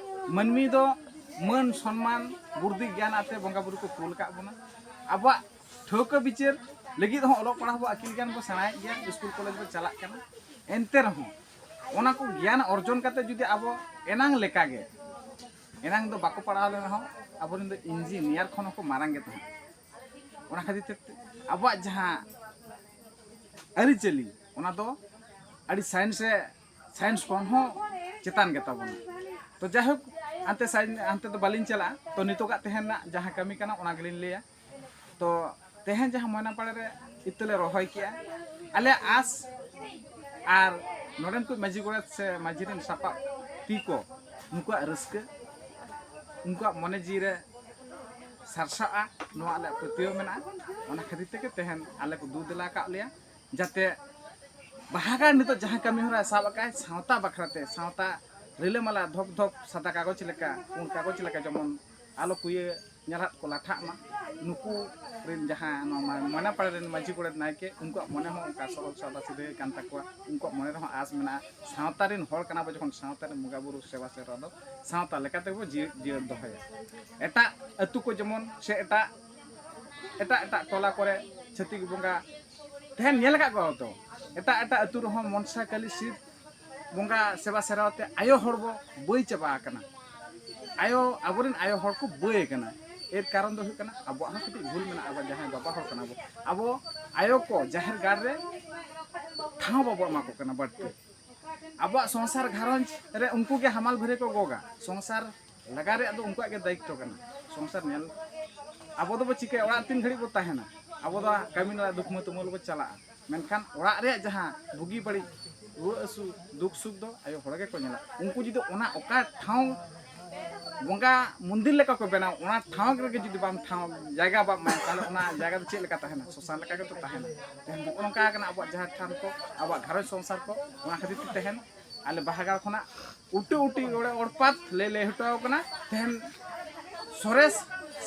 ᱢᱟᱹᱱᱢᱤ ᱫᱚ ᱢᱟᱹᱱ, ᱥᱚᱱᱢᱟᱱ, ᱵᱩᱨᱫᱷᱤ, ᱜᱮᱭᱟᱱ ᱟᱛᱮ ᱵᱚᱸᱜᱟ ᱵᱩᱨᱩ ᱠᱚ ᱠᱩᱞ ᱟᱠᱟᱫ ᱵᱚᱱᱟ᱾ ᱟᱵᱚᱣᱟᱜ ᱴᱷᱟᱹᱣᱠᱟᱹ ᱵᱤᱪᱟᱹᱨ ᱞᱟᱹᱜᱤᱫ ᱦᱚᱸ ᱚᱞᱚᱜ ᱯᱟᱲᱦᱟᱣ ᱵᱚ ᱟᱹᱠᱤᱞ ᱜᱮᱭᱟᱱ ᱵᱚ ᱥᱮᱬᱟᱭᱮᱫ ᱜᱮᱭᱟ, ᱥᱠᱩᱞ ᱠᱚᱞᱮᱡᱽ ᱵᱚ ᱪᱟᱞᱟᱜ ᱠᱟᱱᱟ᱾ ᱮᱱᱛᱮ ᱨᱮᱦᱚᱸ ᱚᱱᱟ ᱠᱚ ᱜᱮᱭᱟᱱ ᱚᱨᱡᱚᱱ ᱠᱟᱛᱮ ᱡᱩᱫᱤ ᱟᱵᱚ ᱮᱱᱟᱝ ᱞᱮᱠᱟᱜᱮ, ᱮᱱᱟᱝ ᱫᱚ ᱵᱟᱠᱚ ᱯᱟᱲᱦᱟᱣ ᱞᱮᱱ ᱨᱮᱦᱚᱸ ᱟᱵᱚᱨᱮᱱ ᱫᱚ ᱤᱧᱡᱤᱱᱤᱭᱟᱨ ᱠᱷᱚᱱ ᱦᱚᱸᱠᱚ ᱢᱟᱨᱟᱝ ᱜᱮ ᱛᱟᱦᱮᱸᱫ᱾ ᱚᱱᱟ ᱠᱷᱟᱹᱛᱤᱨ ᱛᱮ ᱟᱵᱚᱣᱟᱜ ᱡᱟᱦᱟᱸ ᱟᱹᱨᱤᱪᱟᱹᱞᱤ, ᱚᱱᱟ ᱫᱚ ᱟᱹᱰᱤ ᱥᱟᱭᱮᱱᱥ ᱨᱮ, ᱥᱟᱭᱮᱱᱥ ᱠᱷᱚᱱ ᱦᱚᱸ ᱪᱮᱛᱟᱱ ᱜᱮᱛᱟ ᱵᱚᱱᱟ᱾ ᱛᱚ ᱡᱟᱭᱦᱳᱠ, ᱦᱟᱱᱛᱮ ᱥᱟᱭᱤᱰ, ᱦᱟᱱᱛᱮ ᱫᱚ ᱵᱟᱹᱞᱤᱧ ᱪᱟᱞᱟᱜᱼᱟ᱾ ᱛᱚ, ᱱᱤᱛᱚᱜᱟᱜ ᱛᱮᱦᱮᱧᱟᱜ ᱡᱟᱦᱟᱸ ᱠᱟᱹᱢᱤ ᱠᱟᱱᱟ, ᱚᱱᱟ ᱜᱮᱞᱤᱧ ᱞᱟᱹᱭᱟ᱾ ᱛᱚ, ᱛᱮᱦᱮᱧ ᱡᱟᱦᱟᱸ ᱢᱚᱭᱱᱟᱯᱟᱲᱟ ᱨᱮ ᱤᱛᱟᱹ ᱞᱮ ᱨᱚᱦᱚᱭ ᱠᱮᱜᱼᱟ, ᱟᱞᱮᱭᱟᱜ ᱟᱥ ᱟᱨ ᱱᱚᱰᱮᱱ ᱠᱚ ᱢᱟᱹᱡᱷᱤ ᱜᱚᱰᱮᱛ ᱥᱮ ᱢᱟᱹᱡᱷᱤ ᱨᱮᱱ ᱥᱟᱯᱟᱵ ᱛᱤ ᱠᱚ, ᱩᱱᱠᱩᱣᱟᱜ ᱨᱟᱹᱥᱠᱟᱹ, ᱩᱱᱠᱩᱣᱟᱜ ᱢᱚᱱᱮ ᱡᱤᱣᱤ ᱨᱮ ᱥᱟᱨᱥᱟᱜᱼᱟ, ᱱᱚᱣᱟ ᱟᱞᱮᱭᱟᱜ ᱯᱟᱹᱛᱭᱟᱹᱣ ᱢᱮᱱᱟᱜᱼᱟ᱾ ᱚᱱᱟ ᱠᱷᱟᱹᱛᱤᱨ ᱛᱮᱜᱮ ᱛᱮᱦᱮᱧ ᱟᱞᱮ ᱠᱚ ᱫᱩ ᱫᱮᱞᱟ ᱟᱠᱟᱫ ᱞᱮᱭᱟ, ᱡᱟᱛᱮ ᱵᱟᱦᱟ ᱜᱟᱲ ᱱᱤᱛᱚᱜ ᱡᱟᱦᱟᱸ ᱠᱟᱹᱢᱤ ᱦᱚᱨᱟᱭ ᱥᱟᱵ ᱟᱠᱟᱫ ᱥᱟᱶᱛᱟ ᱵᱟᱠᱷᱨᱟ ᱛᱮ, ᱥᱟᱶᱛᱟ ᱨᱤᱞᱟᱹᱢᱟᱞᱟ ᱫᱷᱚᱯ ᱫᱷᱚᱯ ᱥᱟᱫᱟ ᱠᱟᱜᱚᱡᱽ ᱞᱮᱠᱟ, ᱯᱩᱸᱰ ᱠᱟᱜᱚᱡᱽ ᱞᱮᱠᱟ ᱡᱮᱢᱚᱱ ᱟᱞᱚ ᱠᱩᱭᱟᱹ ᱧᱟᱞᱟᱫ ᱠᱚ ᱞᱟᱴᱷᱟᱜ ᱢᱟ᱾ ᱱᱩᱠᱩ ᱨᱮᱱ ᱡᱟᱦᱟᱸ ᱱᱚᱣᱟ ᱢᱟ-, ᱢᱚᱭᱱᱟᱯᱟᱲᱟ ᱨᱮᱱ ᱢᱟᱹᱡᱷᱤ ᱜᱚᱰᱮᱛ ᱱᱟᱭᱠᱮ, ᱩᱱᱠᱩᱣᱟᱜ ᱢᱚᱱᱮ ᱦᱚᱸ ᱚᱱᱠᱟ ᱥᱚᱨᱚᱞ ᱥᱟᱫᱟ ᱥᱤᱫᱷᱟᱹ ᱠᱟᱱ ᱛᱟᱠᱚᱣᱟ᱾ ᱩᱱᱠᱩᱣᱟᱜ ᱢᱚᱱᱮ ᱨᱮᱦᱚᱸ ᱟᱸᱥ ᱢᱮᱱᱟᱜᱼᱟ, ᱥᱟᱶᱛᱟ ᱨᱮᱱ ᱦᱚᱲ ᱠᱟᱱᱟ ᱵᱚ ᱡᱚᱠᱷᱚᱱ, ᱥᱟᱶᱛᱟ ᱨᱮᱱ ᱵᱚᱸᱜᱟ ᱵᱩᱨᱩ ᱥᱮᱵᱟ ᱥᱮᱴᱨᱟ ᱫᱚ ᱥᱟᱶᱛᱟ ᱞᱮᱠᱟ ᱛᱮᱵᱚ ᱡᱤᱭᱟᱹᱲ, ᱡᱤᱭᱟᱹᱲ ᱫᱚᱦᱚᱭᱟ᱾ ᱮᱴᱟᱜ ᱟᱹᱛᱩ ᱠᱚ ᱡᱮᱢᱚᱱ, ᱥᱮ ᱮᱴᱟᱜ, ᱮᱴᱟᱜ ᱮᱴᱟᱜ ᱴᱚᱞᱟ ᱠᱚᱨᱮ ᱪᱷᱟᱹᱛᱤᱠ ᱵᱚᱸᱜᱟ ᱛᱮᱦᱮᱧ ᱧᱮᱞ ᱟᱠᱟᱫ ᱠᱚᱣᱟ ᱛᱚ, ᱮᱴᱟᱜ ᱮᱴᱟᱜ ᱟᱹᱛᱩ ᱨᱮᱦᱚᱸ ᱢᱚᱱᱥᱟ ᱠᱟᱹᱞᱤ ᱥᱤᱵ ᱵᱚᱸᱜᱟ ᱥᱮᱵᱟ ᱥᱮᱨᱣᱟ ᱛᱮ ᱟᱭᱳ ᱦᱚᱲ ᱵᱚ ᱵᱟᱹᱭ ᱪᱟᱵᱟ ᱟᱠᱟᱱᱟ᱾ ᱟᱭᱳ, ᱟᱵᱚᱨᱮᱱ ᱟᱭᱳ ᱦᱚᱲ ᱠᱚ ᱵᱟᱹᱭ ᱟᱠᱟᱱᱟ᱾ ᱮᱨ ᱠᱟᱨᱚᱱ ᱫᱚ ᱦᱩᱭᱩᱜ ᱠᱟᱱᱟ ᱟᱵᱚᱣᱟᱜ ᱦᱚᱸ ᱠᱟᱹᱴᱤᱡ ᱵᱷᱩᱞ ᱢᱮᱱᱟᱜᱼᱟ᱾ ᱟᱵᱚ ᱡᱟᱦᱟᱸᱭ ᱵᱟᱵᱟ ᱦᱚᱲ ᱠᱟᱱᱟ ᱵᱚ, ᱟᱵᱚ ᱟᱭᱳ ᱠᱚ ᱡᱟᱦᱮᱨ ᱜᱟᱲ ᱨᱮ ᱴᱷᱟᱶ ᱵᱟᱵᱚ ᱮᱢᱟ ᱠᱚ ᱠᱟᱱᱟ ᱵᱟᱹᱲᱛᱤ᱾ ᱟᱵᱚᱣᱟᱜ ᱥᱚᱝᱥᱟᱨ ᱜᱷᱟᱨᱚᱸᱡᱽ ᱨᱮ ᱩᱱᱠᱩ ᱜᱮ ᱦᱟᱢᱟᱞ ᱵᱷᱟᱹᱨᱤ ᱠᱚ ᱜᱚᱜᱟ᱾ ᱥᱚᱝᱥᱟᱨ ᱞᱟᱜᱟ ᱨᱮᱭᱟᱜ ᱫᱚ ᱩᱱᱠᱩᱣᱟᱜ ᱜᱮ ᱫᱟᱭᱤᱛᱛᱚ ᱠᱟᱱᱟ᱾ ᱥᱚᱝᱥᱟᱨ ᱧᱮᱞ, ᱟᱵᱚ ᱫᱚᱵᱚ ᱪᱤᱠᱟᱹᱭᱟ, ᱚᱲᱟᱜ ᱛᱤᱱ ᱜᱷᱟᱹᱲᱤᱡ ᱵᱚ ᱛᱟᱦᱮᱱᱟ? ᱟᱵᱚ ᱫᱚ ᱠᱟᱹᱢᱤ ᱱᱟᱞᱟ ᱫᱩᱠᱷᱢᱟᱹ ᱛᱩᱢᱟᱹᱞ ᱵᱚ ᱪᱟᱞᱟᱜᱼᱟ, ᱢᱮᱱᱠᱷᱟᱱ ᱚᱲᱟᱜ ᱨᱮᱭᱟᱜ ᱡᱟᱦᱟᱸ ᱵᱩᱜᱤ ᱵᱟᱹᱲᱤᱡ, ᱨᱩᱣᱟᱹ ᱦᱟᱹᱥᱩ, ᱫᱩᱠ ᱥᱩᱠ ᱫᱚ ᱟᱭᱳ ᱦᱚᱲ ᱜᱮᱠᱚ ᱧᱮᱞᱟ᱾ ᱩᱱᱠᱩ ᱡᱩᱫᱤ ᱚᱱᱟ ᱚᱠᱟ ᱴᱷᱟᱶ ᱵᱚᱸᱜᱟ ᱢᱚᱱᱫᱤᱨ ᱞᱮᱠᱟ ᱠᱚ ᱵᱮᱱᱟᱣ, ᱚᱱᱟ ᱴᱷᱟᱶ ᱨᱮᱜᱮ ᱡᱩᱫᱤ ᱵᱟᱢ ᱴᱷᱟᱶ, ᱡᱟᱭᱜᱟ ᱵᱟᱢ ᱮᱢᱟᱭᱟ, ᱛᱟᱦᱚᱞᱮ ᱚᱱᱟ ᱡᱟᱭᱜᱟ ᱫᱚ ᱪᱮᱫ ᱞᱮᱠᱟ ᱛᱟᱦᱮᱱᱟ? ᱥᱚᱥᱟᱱ ᱞᱮᱠᱟ ᱜᱮᱛᱚ ᱛᱟᱦᱮᱱᱟ᱾ ᱛᱮᱦᱮᱧ ᱱᱚᱜᱼᱚ ᱱᱚᱝᱠᱟ ᱠᱟᱱᱟ ᱟᱵᱚᱣᱟᱜ ᱡᱟᱦᱮᱨ ᱛᱷᱟᱱ ᱠᱚ, ᱟᱵᱚᱣᱟᱜ ᱜᱷᱟᱨᱚᱸᱡᱽ ᱥᱚᱝᱥᱟᱨ ᱠᱚ᱾ ᱚᱱᱟ ᱠᱷᱟᱹᱛᱤᱨ ᱛᱮ ᱛᱮᱦᱮᱧ ᱟᱞᱮ ᱵᱟᱦᱟ ᱜᱟᱲ ᱠᱷᱚᱱᱟᱜ ᱩᱴᱟᱹ ᱩᱴᱤ ᱚᱲᱮ ᱚᱲᱯᱟᱛ ᱞᱟᱹᱭ ᱞᱟᱹᱭ ᱦᱚᱴᱚ ᱟᱠᱚ ᱠᱟᱱᱟ᱾ ᱛᱮᱦᱮᱧ ᱥᱚᱨᱮᱥ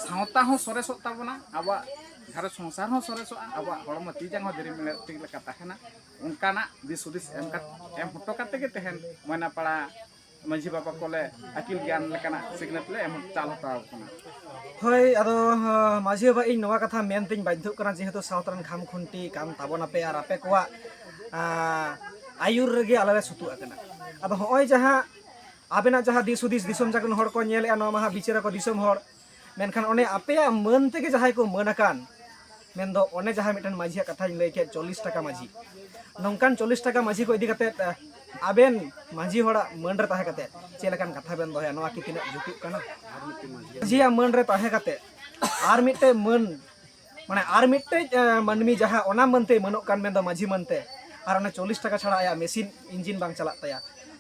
ᱥᱟᱶᱛᱟ ᱦᱚᱸ ᱥᱚᱨᱮᱥᱚᱜ ᱛᱟᱵᱚᱱᱟ, ᱟᱵᱚᱣᱟᱜ ᱜᱷᱟᱨᱚᱸᱡᱽ ᱥᱚᱝᱥᱟᱨ ᱦᱚᱸ ᱥᱚᱨᱮᱥᱚᱜᱼᱟ, ᱟᱵᱚᱣᱟᱜ ᱦᱚᱲᱢᱚ ᱛᱤ ᱡᱟᱸᱜᱟ ᱦᱚᱸ ᱫᱤᱨᱤ ᱢᱮᱲᱮ ᱴᱷᱤᱠ ᱞᱮᱠᱟ ᱛᱟᱦᱮᱱᱟ᱾ ᱚᱱᱠᱟᱱᱟᱜ ᱫᱤᱥ ᱦᱩᱫᱤᱥ ᱮᱢ ᱠᱟᱛᱮ, ᱮᱢ ᱦᱚᱴᱚ ᱠᱟᱛᱮ ᱜᱮ ᱛᱮᱦᱮᱧ ᱢᱚᱭᱱᱟᱯᱟᱲᱟ ᱢᱟᱹᱡᱷᱤ ᱵᱟᱵᱟ ᱠᱚᱞᱮ ᱟᱹᱠᱤᱞ ᱜᱮᱭᱟᱱ ᱞᱮᱠᱟᱱᱟᱜ ᱥᱤᱠᱷᱱᱟᱹᱛ ᱞᱮ ᱮᱢ ᱪᱟᱞ ᱦᱚᱴᱚ ᱟᱠᱚ ᱠᱟᱱᱟ᱾ ᱦᱳᱭ, ᱟᱫᱚ, ᱦᱚᱸ, ᱢᱟᱹᱡᱷᱤ ᱵᱟᱵᱟ, ᱤᱧ ᱱᱚᱣᱟ ᱠᱟᱛᱷᱟ ᱢᱮᱱᱛᱮᱧ ᱵᱟᱫᱽᱫᱷᱚᱜ ᱠᱟᱱᱟ, ᱡᱮᱦᱮᱛᱩ ᱥᱟᱶᱛᱟ ᱨᱮᱱ ᱠᱷᱟᱢ ᱠᱷᱩᱱᱴᱤ ᱠᱟᱱ ᱛᱟᱵᱚᱱᱟᱯᱮ ᱟᱨ ᱟᱯᱮ ᱠᱚᱣᱟᱜ, ᱟᱸ, ᱟᱹᱭᱩᱨ ᱨᱮᱜᱮ ᱟᱞᱮ ᱞᱮ ᱥᱩᱛᱩᱜ ᱟᱠᱟᱱᱟ᱾ ᱟᱫᱚ ᱦᱚᱸᱜᱼᱚᱭ ᱡᱟᱦᱟᱸ ᱟᱵᱮᱱᱟᱜ ᱡᱟᱦᱟᱸ ᱫᱤᱥ ᱦᱩᱫᱤᱥ ᱫᱤᱥᱚᱢ ᱡᱟᱠ ᱨᱮᱱ ᱦᱚᱲ ᱠᱚ ᱧᱮᱞᱮᱜᱼᱟ, ᱱᱚᱣᱟ ᱢᱟᱦᱟ ᱵᱤᱪᱟᱹᱨᱟᱠᱚ ᱫᱤᱥᱚᱢ ᱦᱚᱲ, ᱢᱮᱱᱠᱷᱟᱱ ᱚᱱᱮ ᱟᱯᱮᱭᱟᱜ ᱢᱟᱹᱱ ᱛᱮᱜᱮ ᱡᱟᱦᱟᱸᱭ ᱠᱚ ᱢᱟᱹᱱ ᱟᱠᱟᱱ, ᱢᱮᱱᱫᱚ ᱚᱱᱮ ᱡᱟᱦᱟᱸ ᱢᱤᱫᱴᱮᱱ ᱢᱟᱹᱡᱷᱤᱭᱟᱜ ᱠᱟᱛᱷᱟᱧ ᱞᱟᱹᱭ ᱠᱮᱫ, ᱪᱚᱞᱞᱤᱥ ᱴᱟᱠᱟ ᱢᱟᱹᱡᱷᱤ, ᱱᱚᱝᱠᱟᱱ ᱪᱚᱞᱞᱤᱥ ᱴᱟᱠᱟ ᱢᱟᱹᱡᱷᱤ ᱠᱚ ᱤᱫᱤ ᱠᱟᱛᱮᱫ, ᱟᱸ, ᱟᱵᱮᱱ ᱢᱟᱹᱡᱷᱤ ᱦᱚᱲᱟᱜ ᱢᱟᱹᱱ ᱨᱮ ᱛᱟᱦᱮᱸ ᱠᱟᱛᱮ ᱪᱮᱫ ᱞᱮᱠᱟᱱ ᱠᱟᱛᱷᱟ ᱵᱮᱱ ᱫᱚᱦᱚᱭᱟ? ᱱᱚᱣᱟ ᱠᱤ ᱛᱤᱱᱟᱹᱜ ᱡᱩᱛᱩᱜ ᱠᱟᱱᱟ? ᱢᱟᱹᱡᱷᱤᱭᱟᱜ ᱢᱟᱹᱱ ᱨᱮ ᱛᱟᱦᱮᱸ ᱠᱟᱛᱮ ᱟᱨ ᱢᱤᱫᱴᱮᱡ ᱢᱟᱹᱱ, ᱢᱟᱱᱮ ᱟᱨ ᱢᱤᱫᱴᱮᱡ ᱢᱟᱹᱱᱢᱤ ᱡᱟᱦᱟᱸ ᱚᱱᱟ ᱢᱟᱹᱱ ᱛᱮᱭ ᱢᱟᱹᱱᱚᱜ ᱠᱟᱱ, ᱢᱮᱱᱫᱚ ᱢᱟᱹᱡᱷᱤ ᱢᱟᱹᱱ ᱛᱮ, ᱟᱨ ᱚᱱᱟ ᱪᱚᱞᱞᱤᱥ ᱴᱟᱠᱟ ᱪᱷᱟᱲᱟ ᱟᱭᱟᱜ ᱢᱮᱥᱤᱱ ᱤᱧᱡᱤᱱ ᱵᱟᱝ ᱪᱟᱞᱟᱜ ᱛᱟᱭᱟ,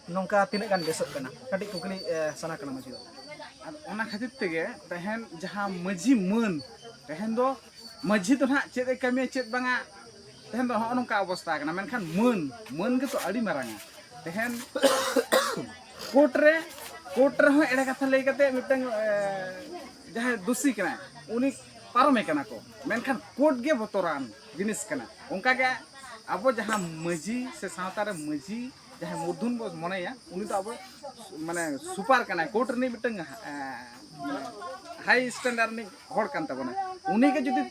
ᱱᱚᱝᱠᱟ ᱛᱤᱱᱟᱹᱜ ᱜᱟᱱ ᱵᱮᱥᱚᱜ ᱠᱟᱱᱟ? ᱠᱟᱹᱴᱤᱡ ᱠᱩᱠᱞᱤ ᱥᱟᱱᱟ ᱠᱟᱱᱟ ᱢᱟᱹᱡᱷᱤ ᱵᱟᱵᱟ᱾ ᱟᱫᱚ ᱚᱱᱟ ᱠᱷᱟᱹᱛᱤᱨ ᱛᱮᱜᱮ ᱛᱮᱦᱮᱧ ᱡᱟᱦᱟᱸ ᱢᱟᱹᱡᱷᱤ ᱢᱟᱹᱱ, ᱛᱮᱦᱮᱧ ᱫᱚ ᱢᱟᱹᱡᱷᱤ ᱫᱚ ᱱᱟᱦᱟᱜ ᱪᱮᱫ ᱮ ᱠᱟᱹᱢᱤᱭᱟ ᱪᱮᱫ ᱵᱟᱝᱟ, ᱛᱮᱦᱮᱧ ᱫᱚ ᱱᱚᱜᱼᱚ ᱱᱚᱝᱠᱟ ᱚᱵᱚᱥᱛᱟ ᱠᱟᱱᱟ᱾ ᱢᱮᱱᱠᱷᱟᱱ ᱢᱟᱹᱱ, ᱢᱟᱹᱱ ᱜᱮᱛᱚ ᱟᱹᱰᱤ ᱢᱟᱨᱟᱝᱟ᱾ ᱛᱮᱦᱮᱧ ᱠᱳᱨᱴ ᱨᱮ, ᱠᱳᱨᱴ ᱨᱮᱦᱚᱸ ᱮᱲᱮ ᱠᱟᱛᱷᱟ ᱞᱟᱹᱭ ᱠᱟᱛᱮ ᱢᱤᱫᱴᱟᱝ ᱡᱟᱦᱟᱸᱭ ᱫᱳᱥᱤ ᱠᱟᱱᱟᱭ ᱩᱱᱤ ᱯᱟᱨᱚᱢᱮ ᱠᱟᱱᱟ ᱠᱚ, ᱢᱮᱱᱠᱷᱟᱱ ᱠᱳᱨᱴ ᱜᱮ ᱵᱚᱛᱚᱨᱟᱱ ᱡᱤᱱᱤᱥ ᱠᱟᱱᱟ᱾ ᱚᱱᱠᱟᱜᱮ ᱟᱵᱚ ᱡᱟᱦᱟᱸ ᱢᱟᱹᱡᱷᱤ ᱥᱮ ᱥᱟᱶᱛᱟ ᱨᱮ ᱢᱟᱹᱡᱷᱤ ᱡᱟᱦᱟᱸᱭ ᱢᱩᱨᱫᱷᱩᱱ ᱵᱚ ᱢᱚᱱᱮᱭᱟ, ᱩᱱᱤ ᱫᱚ ᱟᱵᱚ ᱢᱟᱱᱮ ᱥᱩᱯᱟᱨ ᱠᱟᱱᱟᱭ, ᱠᱳᱨᱴ ᱨᱤᱱᱤᱡ ᱢᱤᱫᱴᱟᱝ ᱦᱟᱭ ᱥᱴᱮᱱᱰᱟᱨᱰ ᱨᱤᱱᱤᱡ ᱦᱚᱲ ᱠᱟᱱ ᱛᱟᱵᱚᱱᱟᱭ᱾ ᱩᱱᱤ ᱜᱮ ᱡᱩᱫᱤ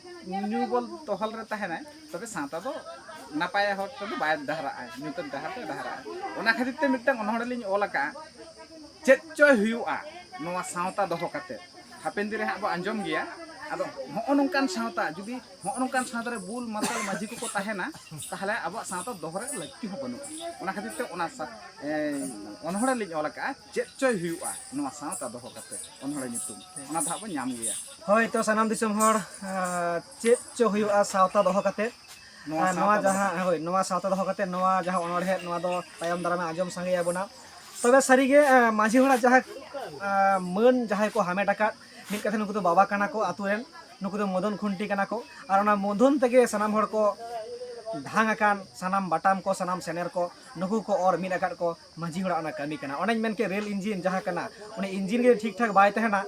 ᱧᱩ ᱵᱚᱞ ᱛᱚᱦᱚᱞ ᱨᱮ ᱛᱟᱦᱮᱱᱟᱭ, ᱛᱚᱵᱮ ᱥᱟᱶᱛᱟ ᱫᱚ ᱱᱟᱯᱟᱭ ᱦᱚᱨ ᱛᱮᱫᱚ ᱵᱟᱭ ᱰᱟᱦᱟᱨᱟᱜᱼᱟ, ᱧᱩᱛᱟᱹᱛ ᱰᱟᱦᱟᱨ ᱛᱮ ᱰᱟᱦᱟᱨᱟᱜᱼᱟ᱾ ᱚᱱᱟ ᱠᱷᱟᱹᱛᱤᱨ ᱛᱮ ᱢᱤᱫᱴᱟᱝ ᱚᱱᱚᱬᱦᱮ ᱞᱤᱧ ᱚᱞ ᱟᱠᱟᱫᱼᱟ, ᱪᱮᱫ ᱪᱚᱭ ᱦᱩᱭᱩᱜᱼᱟ ᱱᱚᱣᱟ ᱥᱟᱶᱛᱟ ᱫᱚᱦᱚ ᱠᱟᱛᱮ᱾ ᱦᱟᱯᱮᱱ ᱫᱤᱱ ᱨᱮ ᱦᱟᱸᱜ ᱵᱚ ᱟᱸᱡᱚᱢ ᱜᱮᱭᱟ᱾ ᱟᱫᱚ ᱦᱚᱸᱜᱼᱚ ᱱᱚᱝᱠᱟᱱ ᱥᱟᱶᱛᱟ, ᱡᱩᱫᱤ ᱦᱚᱸᱜᱼᱚ ᱱᱚᱝᱠᱟᱱ ᱥᱟᱶᱛᱟ ᱨᱮ ᱵᱩᱞ ᱢᱟᱛᱟᱞ ᱢᱟᱹᱡᱷᱤ ᱠᱚᱠᱚ ᱛᱟᱦᱮᱱᱟ, ᱛᱟᱦᱚᱞᱮ ᱟᱵᱚᱣᱟᱜ ᱥᱟᱶᱛᱟ ᱫᱚᱦᱚ ᱨᱮ ᱞᱟᱹᱠᱛᱤ ᱦᱚᱸ ᱵᱟᱹᱱᱩᱜᱼᱟ᱾ ᱚᱱᱟ ᱠᱷᱟᱹᱛᱤᱨ ᱛᱮ ᱚᱱᱟ ᱥᱟ-, ᱮ, ᱚᱱᱚᱬᱦᱮ ᱞᱤᱧ ᱚᱞ ᱟᱠᱟᱫᱼᱟ, ᱪᱮᱫ ᱪᱚᱭ ᱦᱩᱭᱩᱜᱼᱟ ᱱᱚᱣᱟ ᱥᱟᱶᱛᱟ ᱫᱚᱦᱚ ᱠᱟᱛᱮ, ᱚᱱᱚᱬᱦᱮ ᱧᱩᱛᱩᱢ᱾ ᱚᱱᱟ ᱫᱚ ᱦᱟᱸᱜ ᱵᱚᱱ ᱧᱟᱢ ᱜᱮᱭᱟ᱾ ᱦᱳᱭ, ᱛᱚ ᱥᱟᱱᱟᱢ ᱫᱤᱥᱚᱢ ᱦᱚᱲ, ᱟᱸ, ᱪᱮᱫ ᱪᱚ ᱦᱩᱭᱩᱜᱼᱟ ᱥᱟᱶᱛᱟ ᱫᱚᱦᱚ ᱠᱟᱛᱮ᱾ ᱱᱚᱣᱟ ᱟᱨ ᱱᱚᱣᱟ ᱥᱟᱶᱛᱟ ᱫᱚᱦᱚ ᱡᱟᱦᱟᱸ, ᱠᱟᱛᱮ᱾ ᱦᱳᱭ, ᱱᱚᱣᱟ ᱥᱟᱶᱛᱟ ᱫᱚᱦᱚ ᱠᱟᱛᱮ ᱱᱚᱣᱟ ᱡᱟᱦᱟᱸ ᱚᱱᱚᱬᱦᱮ, ᱱᱚᱣᱟ ᱫᱚ ᱛᱟᱭᱚᱢ ᱫᱟᱨᱟᱢ ᱮ ᱟᱸᱡᱚᱢ ᱥᱟᱸᱜᱮᱭᱟᱵᱚᱱᱟ᱾ ᱛᱚᱵᱮ ᱥᱟᱹᱨᱤᱜᱮ, ᱟᱸ, ᱢᱟᱹᱡᱷᱤ ᱦᱚᱲᱟᱜ ᱡᱟᱦᱟᱸ, ᱟᱸ, ᱢᱟᱹᱱ ᱡᱟᱦᱟᱸᱭ ᱠᱚ ᱦᱟᱢᱮᱴ ᱟᱠᱟᱫ, ᱢᱤᱫ ᱠᱟᱛᱷᱟ ᱱᱩᱠᱩ ᱫᱚ ᱵᱟᱵᱟ ᱠᱟᱱᱟ ᱠᱚ ᱟᱛᱳ ᱨᱮᱱ, ᱱᱩᱠᱩ ᱫᱚ ᱢᱚᱫᱚᱱ ᱠᱷᱩᱱᱴᱤ ᱠᱟᱱᱟ ᱠᱚ᱾ ᱟᱨ ᱚᱱᱟ ᱢᱚᱫᱚᱱ ᱛᱮᱜᱮ ᱥᱟᱱᱟᱢ ᱦᱚᱲ ᱠᱚ ᱰᱷᱟᱝ ᱟᱠᱟᱱ, ᱥᱟᱱᱟᱢ ᱵᱟᱴᱟᱢ ᱠᱚ, ᱥᱟᱱᱟᱢ ᱥᱮᱱᱮᱨ ᱠᱚ, ᱱᱩᱠᱩ ᱠᱚ ᱚᱨ ᱢᱤᱫ ᱟᱠᱟᱫ ᱠᱚ ᱢᱟᱹᱡᱷᱤ ᱦᱚᱲᱟᱜ ᱚᱱᱟ ᱠᱟᱹᱢᱤ ᱠᱟᱱᱟ᱾ ᱚᱱᱮᱧ ᱢᱮᱱ ᱠᱮᱫ, ᱨᱮᱞ ᱤᱧᱡᱤᱱ ᱡᱟᱦᱟᱸ ᱠᱟᱱᱟ, ᱚᱱᱟ ᱤᱧᱡᱤᱱ ᱜᱮ ᱴᱷᱤᱠ ᱴᱷᱟᱠ ᱵᱟᱭ ᱛᱟᱦᱮᱱᱟ,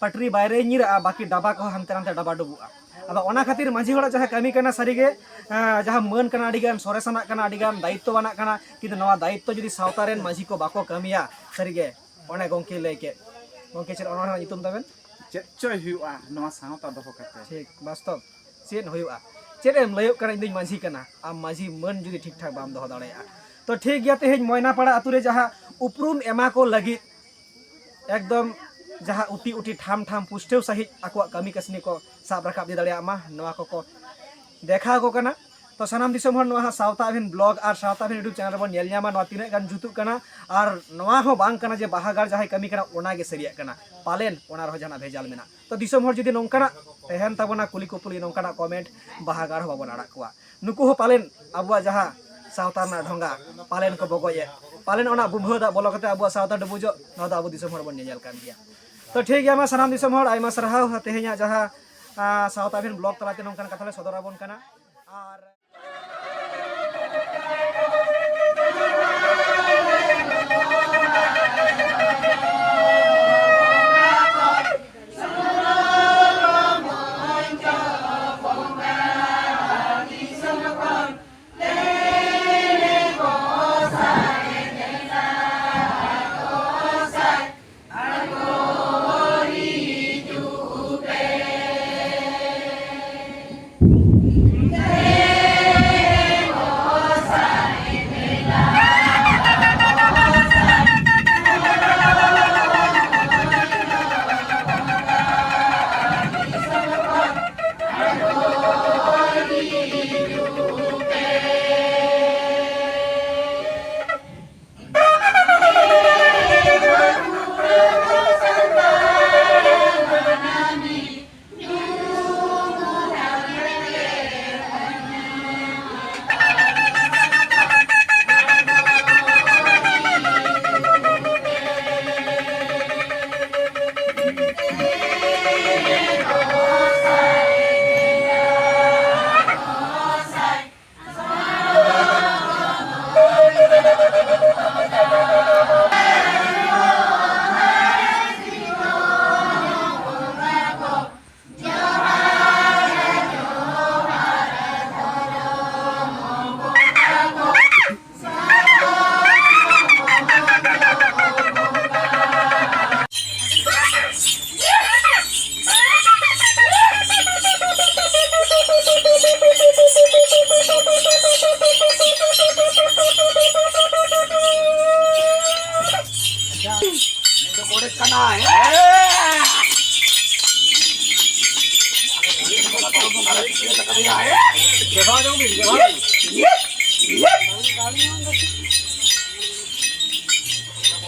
ᱯᱟᱴᱨᱤ ᱵᱟᱭᱨᱮ ᱧᱤᱨᱟᱜᱼᱟ, ᱵᱟᱹᱠᱤ ᱰᱟᱵᱟ ᱠᱚᱦᱚᱸ ᱦᱟᱱᱛᱮ ᱱᱟᱛᱮ ᱰᱟᱵᱟ ᱰᱩᱵᱩᱜᱼᱟ᱾ ᱟᱫᱚ ᱚᱱᱟ ᱠᱷᱟᱹᱛᱤᱨ ᱢᱟᱹᱡᱷᱤ ᱦᱚᱲᱟᱜ ᱡᱟᱦᱟᱸ ᱠᱟᱹᱢᱤ ᱠᱟᱱᱟ, ᱥᱟᱹᱨᱤᱜᱮ, ᱮᱸ, ᱡᱟᱦᱟᱸ ᱢᱟᱹᱱ ᱠᱟᱱᱟ, ᱟᱹᱰᱤᱜᱟᱱ ᱥᱚᱨᱮᱥᱟᱱᱟᱜ ᱠᱟᱱᱟ, ᱟᱹᱰᱤᱜᱟᱱ ᱫᱟᱭᱤᱛᱛᱚ ᱟᱱᱟᱜ ᱠᱟᱱᱟ, ᱠᱤᱱᱛᱩ ᱱᱚᱣᱟ ᱫᱟᱭᱤᱛᱛᱚ ᱡᱩᱫᱤ ᱥᱟᱶᱛᱟ ᱨᱮᱱ ᱢᱟᱹᱡᱷᱤ ᱠᱚ ᱵᱟᱠᱚ ᱠᱟᱹᱢᱤᱭᱟ, ᱥᱟᱹᱨᱤᱜᱮ ᱚᱱᱮ ᱜᱚᱢᱠᱮ ᱞᱟᱹᱭ ᱠᱮᱫ, ᱜᱚᱢᱠᱮ ᱪᱮᱫ ᱚᱱᱚᱬᱦᱮ ᱨᱮᱱᱟᱜ ᱧᱩᱛᱩᱢ ᱛᱟᱵᱮᱱ? ᱪᱮᱫ ᱪᱚᱭ ᱦᱩᱭᱩᱜᱼᱟ ᱱᱚᱣᱟ ᱥᱟᱶᱛᱟ ᱫᱚᱦᱚ ᱠᱟᱛᱮ᱾ ᱴᱷᱤᱠ, ᱵᱟᱥᱛᱚᱵ ᱪᱮᱫ ᱦᱩᱭᱩᱜᱼᱟ? ᱪᱮᱫ ᱮᱢ ᱞᱟᱹᱭᱚᱜ ᱠᱟᱱᱟ? ᱤᱧ ᱫᱩᱧ ᱢᱟᱹᱡᱷᱤ ᱠᱟᱱᱟ, ᱟᱢ ᱢᱟᱹᱡᱷᱤ ᱢᱟᱹᱱ ᱡᱩᱫᱤ ᱴᱷᱤᱠ ᱴᱷᱟᱠ ᱵᱟᱢ ᱫᱚᱦᱚ ᱫᱟᱲᱮᱭᱟᱜᱼᱟ᱾ ᱛᱚ ᱴᱷᱤᱠ ᱜᱮᱭᱟ, ᱛᱮᱦᱮᱧ ᱢᱚᱭᱱᱟᱯᱟᱲᱟ ᱟᱛᱳ ᱨᱮ ᱡᱟᱦᱟᱸ ᱩᱯᱨᱩᱢ ᱮᱢᱟ ᱠᱚ ᱞᱟᱹᱜᱤᱫ ᱮᱠᱫᱚᱢ ᱡᱟᱦᱟᱸ ᱩᱴᱤ ᱩᱴᱤ ᱴᱷᱟᱢ ᱴᱷᱟᱢ ᱯᱩᱥᱴᱟᱹᱣ ᱥᱟᱺᱦᱤᱡ ᱟᱠᱚᱣᱟᱜ ᱠᱟᱹᱢᱤ ᱠᱟᱹᱥᱱᱤ ᱠᱚ ᱥᱟᱵ ᱨᱟᱠᱟᱵ ᱤᱫᱤ ᱫᱟᱲᱮᱭᱟᱜ ᱢᱟ, ᱱᱚᱣᱟ ᱠᱚᱠᱚ ᱫᱮᱠᱷᱟᱣ ᱟᱠᱚ ᱠᱟᱱᱟ᱾ ᱛᱚ ᱥᱟᱱᱟᱢ ᱫᱤᱥᱚᱢ ᱦᱚᱲ, ᱱᱚᱣᱟ ᱦᱟᱸᱜ ᱥᱟᱶᱛᱟ ᱟᱵᱷᱤᱱ ᱵᱞᱚᱜ ᱟᱨ ᱥᱟᱶᱛᱟ ᱟᱵᱷᱤᱱ YouTube ᱪᱮᱱᱮᱞ ᱨᱮᱵᱚᱱ ᱧᱮᱞ ᱧᱟᱢᱟ, ᱱᱚᱣᱟ ᱛᱤᱱᱟᱹᱜ ᱜᱟᱱ ᱡᱩᱛᱩᱜ ᱠᱟᱱᱟ᱾ ᱟᱨ ᱱᱚᱣᱟ ᱦᱚᱸ ᱵᱟᱝ ᱠᱟᱱᱟ ᱡᱮ ᱵᱟᱦᱟ ᱜᱟᱲ ᱡᱟᱦᱟᱸᱭ ᱠᱟᱹᱢᱤ ᱠᱟᱱᱟ ᱚᱱᱟ ᱜᱮ ᱥᱟᱹᱨᱤᱭᱟᱜ ᱠᱟᱱᱟ, ᱯᱟᱞᱮᱱ ᱚᱱᱟ ᱨᱮᱦᱚᱸ ᱡᱟᱦᱟᱱᱟᱜ ᱵᱷᱮᱡᱟᱞ ᱢᱮᱱᱟᱜ᱾ ᱛᱚ ᱫᱤᱥᱚᱢ ᱦᱚᱲ ᱡᱩᱫᱤ ᱱᱚᱝᱠᱟᱱᱟᱜ ᱛᱟᱦᱮᱱ ᱛᱟᱵᱚᱱᱟ ᱠᱩᱞᱤ ᱠᱩᱯᱩᱞᱤ, ᱱᱚᱝᱠᱟᱱᱟᱜ ᱠᱚᱢᱮᱱᱴ, ᱵᱟᱦᱟ ᱜᱟᱲ ᱦᱚᱸ ᱵᱟᱵᱚᱱ ᱟᱲᱟᱜ ᱠᱚᱣᱟ᱾ ᱱᱩᱠᱩ ᱦᱚᱸ ᱯᱟᱞᱮᱱ ᱟᱵᱚᱣᱟᱜ ᱡᱟᱦᱟᱸ ᱥᱟᱶᱛᱟ ᱨᱮᱱᱟᱜ ᱰᱷᱚᱸᱜᱟ ᱯᱟᱞᱮᱱ ᱠᱚ ᱵᱚᱜᱚᱡ ᱮᱫ, ᱯᱟᱞᱮᱱ ᱚᱱᱟ ᱵᱩᱢᱵᱷᱟᱹᱣ ᱫᱟᱜ ᱵᱚᱞᱚ ᱠᱟᱛᱮ ᱟᱵᱚᱣᱟᱜ ᱥᱟᱶᱛᱟ ᱰᱩᱵᱩᱡᱚᱜ, ᱱᱚᱣᱟ ᱫᱚ ᱟᱵᱚ ᱫᱤᱥᱚᱢ ᱦᱚᱲ ᱵᱚᱱ ᱧᱮᱧᱮᱞ ᱠᱟᱱ ᱜᱮᱭᱟ᱾ ᱛᱚ ᱴᱷᱤᱠ ᱜᱮᱭᱟ, ᱢᱟ ᱥᱟᱱᱟᱢ ᱫᱤᱥᱚᱢ ᱦᱚᱲ ᱟᱭᱢᱟ ᱥᱟᱨᱦᱟᱣ ᱛᱮᱦᱮᱧᱟᱜ ᱡᱟᱦᱟᱸ, ᱟᱸ, ᱥᱟᱶᱛᱟ ᱟᱵᱷᱤᱱ ᱵᱞᱚᱜ ᱛᱟᱞᱟᱛᱮ ᱱᱚᱝᱠᱟᱱ ᱠᱟᱛᱷᱟ ᱞᱮ ᱥᱚᱫᱚᱨ ᱟᱵᱚᱱ ᱠᱟᱱᱟ᱾ ᱟᱨ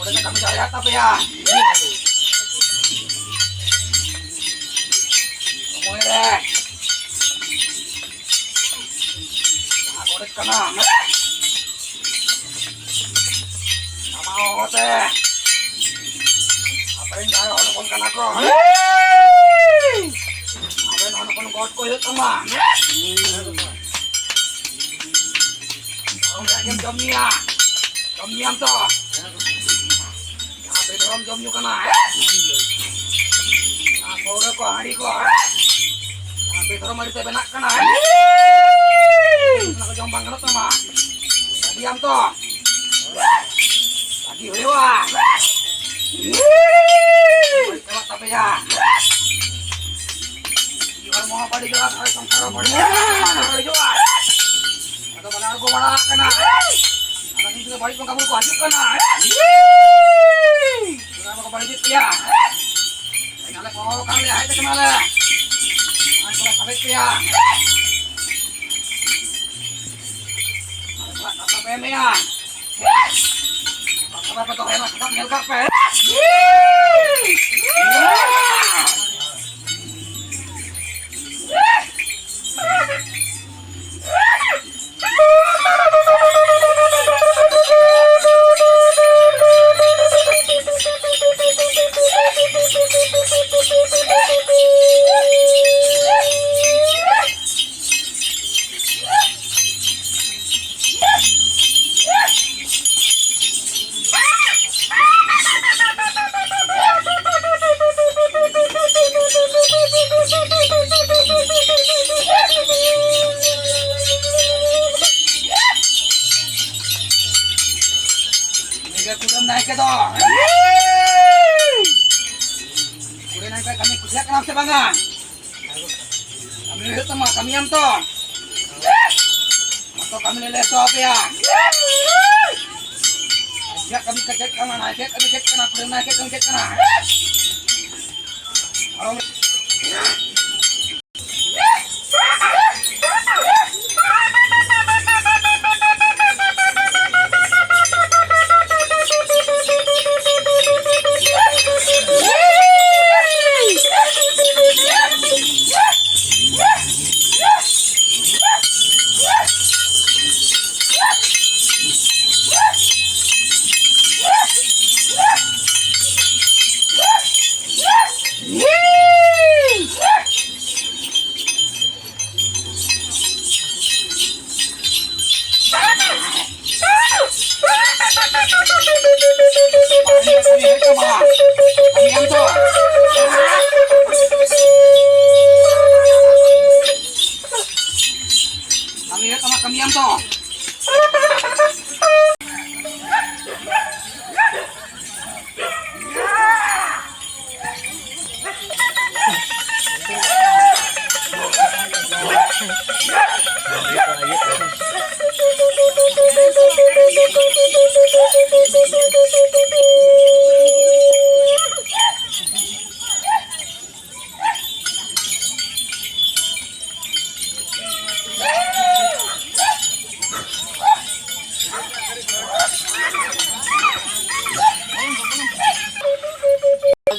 ᱠᱟᱹᱢᱤ ᱫᱟᱲᱮᱭᱟᱜ ᱛᱟᱯᱮᱭᱟ᱾ ᱥᱚᱢᱚᱭ ᱨᱮ ᱡᱟᱦᱟᱸ ᱜᱚᱰᱮᱛ ᱠᱟᱱᱟ, ᱟᱢᱟᱜ ᱦᱚᱦᱚᱛᱮ ᱟᱯᱮᱨᱮᱱ ᱡᱟᱦᱟᱸᱭ ᱦᱚᱲ ᱦᱚᱯᱚᱱ ᱠᱟᱱᱟ ᱠᱚ, ᱟᱯᱮᱨᱮᱱ ᱦᱚᱲ ᱦᱚᱯᱚᱱ ᱜᱚᱰ ᱠᱚ ᱦᱩᱭᱩᱜ ᱛᱟᱢᱟ᱾ ᱚᱱᱠᱟ ᱜᱮᱢ ᱡᱚᱢ ᱧᱩᱭᱟ, ᱡᱚᱢ ᱧᱩᱭᱟᱢ ᱛᱚ᱾ ᱡᱟᱦᱟᱸ ᱵᱮᱫᱷᱚᱨᱚᱢ ᱡᱚᱢ ᱧᱩ ᱠᱟᱱᱟ, ᱡᱟᱦᱟᱸ ᱯᱟᱹᱣᱨᱟᱹ ᱠᱚ, ᱦᱟᱺᱰᱤ ᱠᱚ, ᱡᱟᱦᱟᱸ ᱵᱮᱫᱷᱚᱨᱚᱢ ᱟᱹᱨᱤᱛᱮ ᱵᱮᱱᱟᱜ ᱠᱟᱱᱟ, ᱚᱱᱟ ᱠᱚ ᱡᱚᱢ ᱵᱟᱝ ᱜᱟᱱᱚᱜ ᱛᱟᱢᱟ᱾ ᱵᱟᱹᱜᱤᱭᱟᱢ ᱛᱚ, ᱵᱟᱹᱜᱤ ᱦᱩᱭᱩᱜᱼᱟ᱾ ᱵᱟᱹᱲᱤᱡ ᱪᱟᱵᱟᱜ ᱛᱟᱯᱮᱭᱟ᱾ ᱦᱚᱲᱢᱚ ᱦᱚᱸ ᱵᱟᱹᱲᱤᱡᱚᱜᱼᱟ, ᱜᱷᱟᱨᱚᱸᱡᱽ ᱥᱚᱝᱥᱟᱨ ᱦᱚᱸ ᱵᱟᱹᱲᱤᱡᱚᱜᱼᱟ, ᱵᱟᱹᱲᱤᱡᱚᱜᱼᱟ᱾ ᱟᱫᱚ ᱵᱟᱱᱟ ᱦᱚᱲ ᱠᱚ ᱵᱟᱲᱟᱜ ᱠᱟᱱᱟ᱾ ᱟᱫᱚ ᱱᱤᱛ ᱫᱚ ᱵᱟᱹᱲᱤᱡ ᱵᱚᱸᱜᱟ ᱵᱩᱨᱩ ᱠᱚ ᱦᱤᱡᱩᱜ ᱠᱟᱱᱟ᱾ ᱚᱱᱟ ᱵᱟᱠᱚ ᱵᱟᱹᱲᱤᱡᱮᱫ ᱯᱮᱭᱟ᱾ ᱟᱞᱮ ᱠᱚ ᱦᱚᱦᱚ ᱠᱟᱜ ᱞᱮᱭᱟ, ᱦᱮᱡ ᱠᱟᱱᱟᱞᱮ᱾ ᱟᱨ ᱠᱚ ᱥᱟᱵᱮᱫ ᱯᱮᱭᱟ᱾ ᱟᱞᱮ ᱠᱚᱣᱟᱜ ᱠᱟᱛᱷᱟ ᱯᱮ ᱮᱢᱮᱜᱼᱟ᱾ ᱠᱟᱛᱷᱟ ᱯᱮ ᱫᱚᱦᱚᱭᱟ, ᱠᱟᱛᱷᱟ ᱧᱮᱞ ᱠᱟᱜ ᱯᱮ᱾ ᱩᱱᱤ ᱜᱮ ᱠᱩᱰᱟᱹᱢ ᱱᱟᱭᱠᱮ ᱫᱚ᱾ ᱠᱩᱲᱤ ᱱᱟᱭᱠᱮ ᱠᱟᱹᱢᱤ ᱠᱩᱥᱤᱭᱟᱜ ᱠᱟᱱᱟᱢ ᱥᱮ ᱵᱟᱝᱟ? ᱠᱟᱹᱢᱤ ᱦᱩᱭᱩᱜ ᱛᱟᱢᱟ, ᱠᱟᱹᱢᱤᱭᱟᱢ ᱛᱚ? ᱡᱚᱛᱚ ᱠᱟᱹᱢᱤ ᱞᱮ ᱞᱟᱹᱭ ᱦᱚᱴᱚ ᱟᱯᱮᱭᱟ᱾ ᱪᱮᱫ ᱠᱟᱹᱢᱤ ᱠᱚ ᱪᱮᱫ ᱠᱟᱱᱟ, ᱱᱟᱭᱠᱮ ᱠᱟᱹᱢᱤ ᱪᱮᱫ ᱠᱟᱱᱟ, ᱠᱩᱲᱤ ᱱᱟᱭᱠᱮ ᱠᱟᱹᱢᱤ ᱪᱮᱫ ᱠᱟᱱᱟ? ᱟᱨᱚ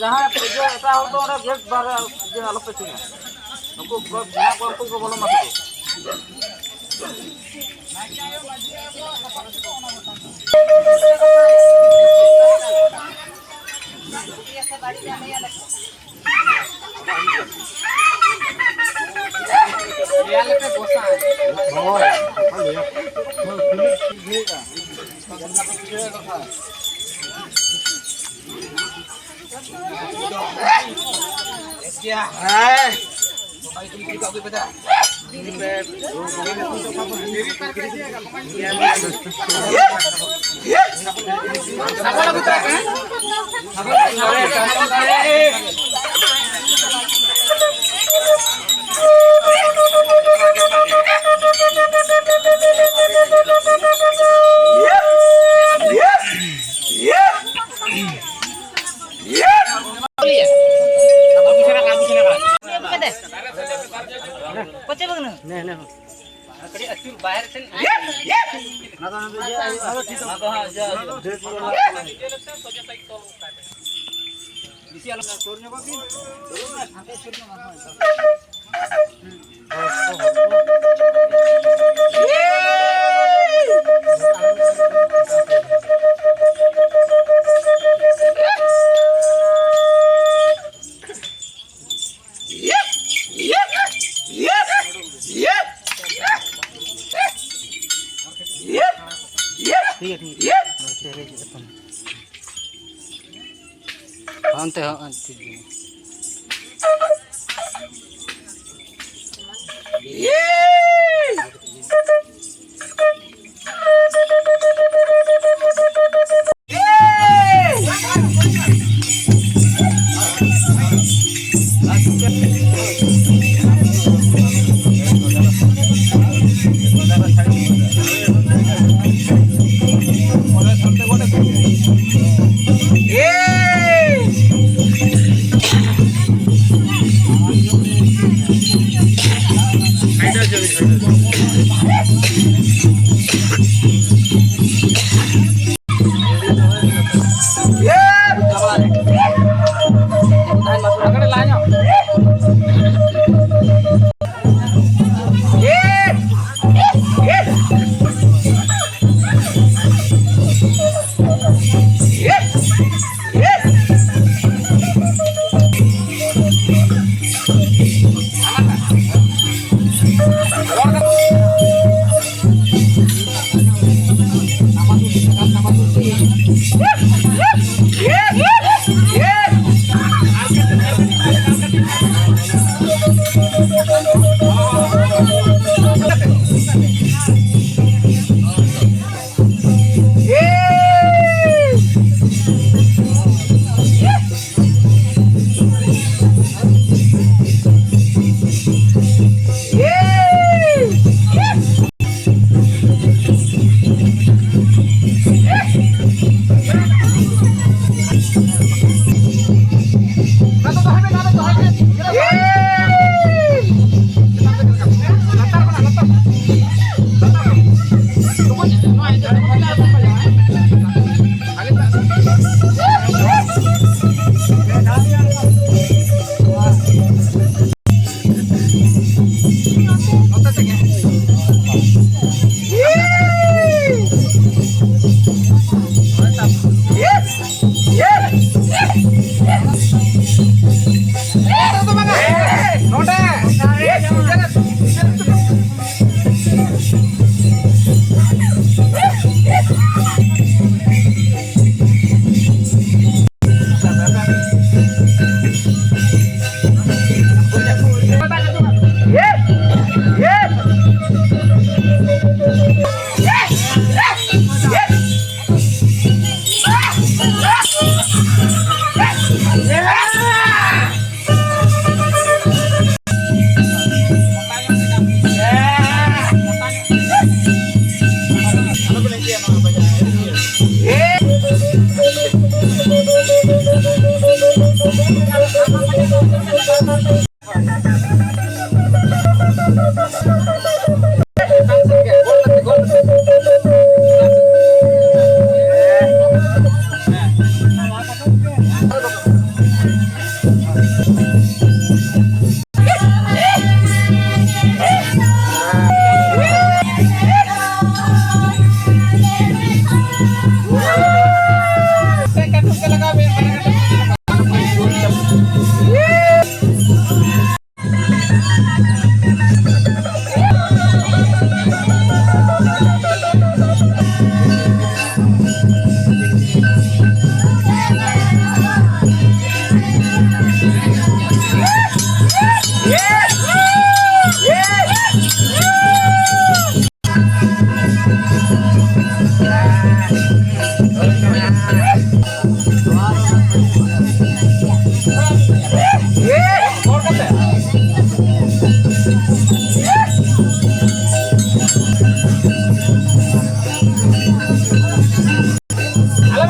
ᱡᱟᱦᱟᱸᱭ ᱯᱩᱡᱟᱹ ᱮᱴᱟᱜ ᱦᱚᱲ ᱫᱚ ᱚᱸᱰᱮ ᱜᱮᱴ ᱵᱟᱦᱨᱮ ᱤᱭᱟᱹ ᱟᱞᱚᱯᱮ ᱥᱤᱧᱟ᱾ ᱱᱩᱠᱩ ᱵᱚᱞᱚᱜ ᱢᱟ ᱥᱩᱫᱷᱩ᱾ ᱯᱚᱪᱮ ᱵᱟᱝ ᱱᱟ᱾ ᱠᱟᱹᱴᱤᱡ ᱟᱹᱪᱩᱨ ᱵᱟᱦᱮᱨ ᱥᱮᱱ᱾ ᱚᱱᱟ ᱫᱚ ᱦᱟᱸᱜ ᱤᱭᱟᱹ ᱦᱩᱭᱩᱜᱼᱟ᱾ ᱵᱮᱥᱤ ᱟᱞᱚ᱾ ᱴᱷᱤᱠ ᱜᱮᱭᱟ, ᱴᱷᱤᱠ ᱜᱮᱭᱟ᱾ ᱦᱟᱱᱛᱮ ᱦᱚᱸ ᱴᱷᱤᱠ ᱜᱮᱭᱟ᱾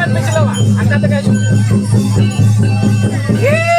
ᱯᱤᱪᱷᱞᱟᱹᱣᱟ, ᱦᱟᱱᱠᱟ ᱛᱮᱜᱮ ᱦᱤᱡᱩᱜ ᱢᱮ᱾ ᱮᱭ!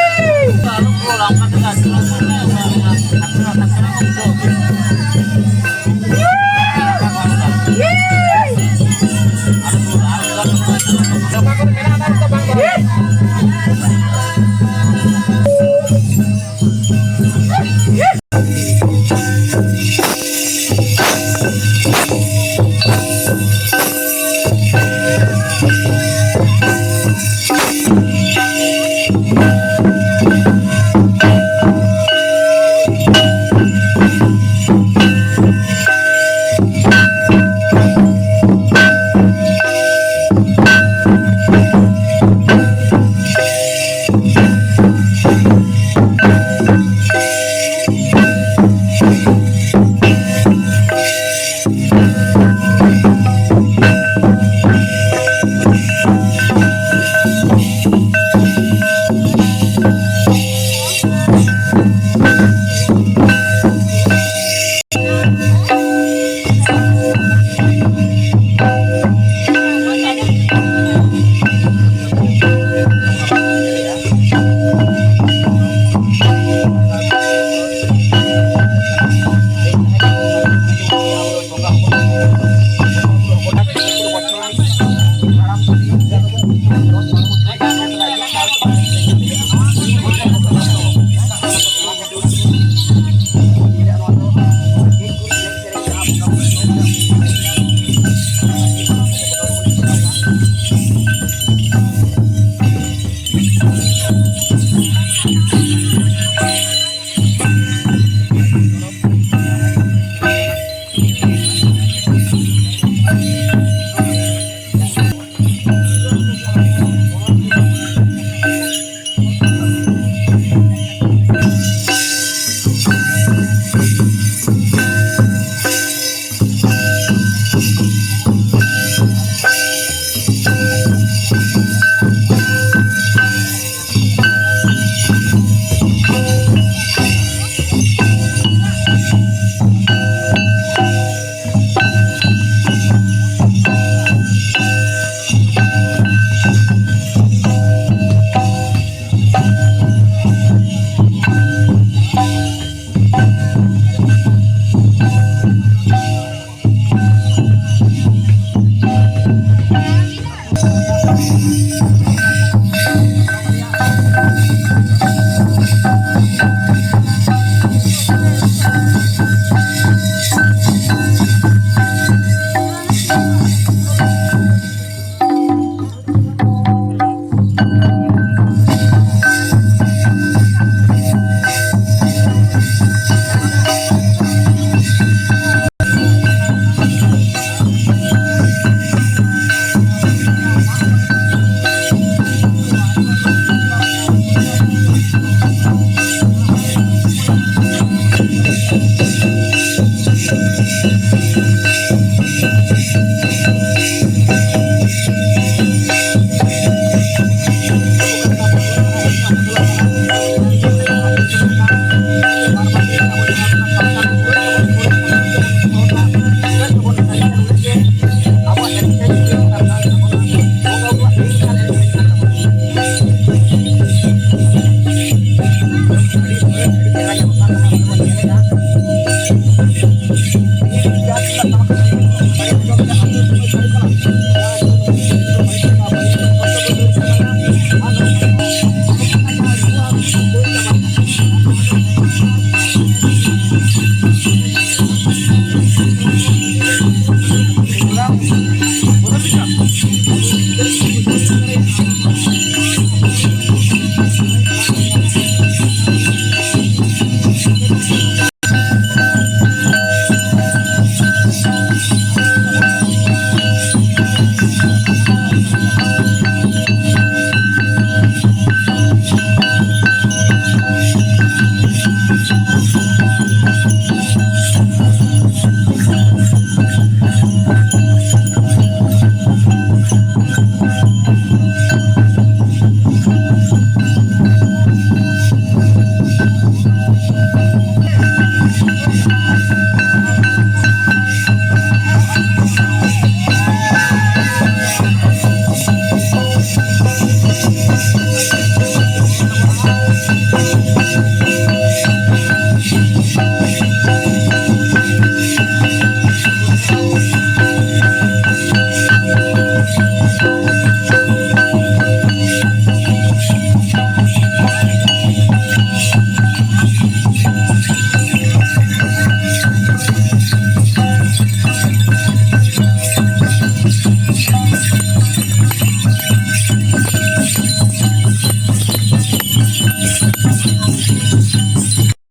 ᱟᱵᱚᱣᱟᱜ ᱮᱱᱮᱡ ᱥᱮᱨᱮᱧ ᱦᱩᱭᱩᱜ ᱠᱟᱱᱟ, ᱟᱵᱚ ᱱᱚᱣᱟ ᱵᱚᱸᱜᱟ ᱵᱩᱨᱩᱣᱟᱜ ᱦᱩᱭᱩᱜ ᱠᱟᱱᱟ᱾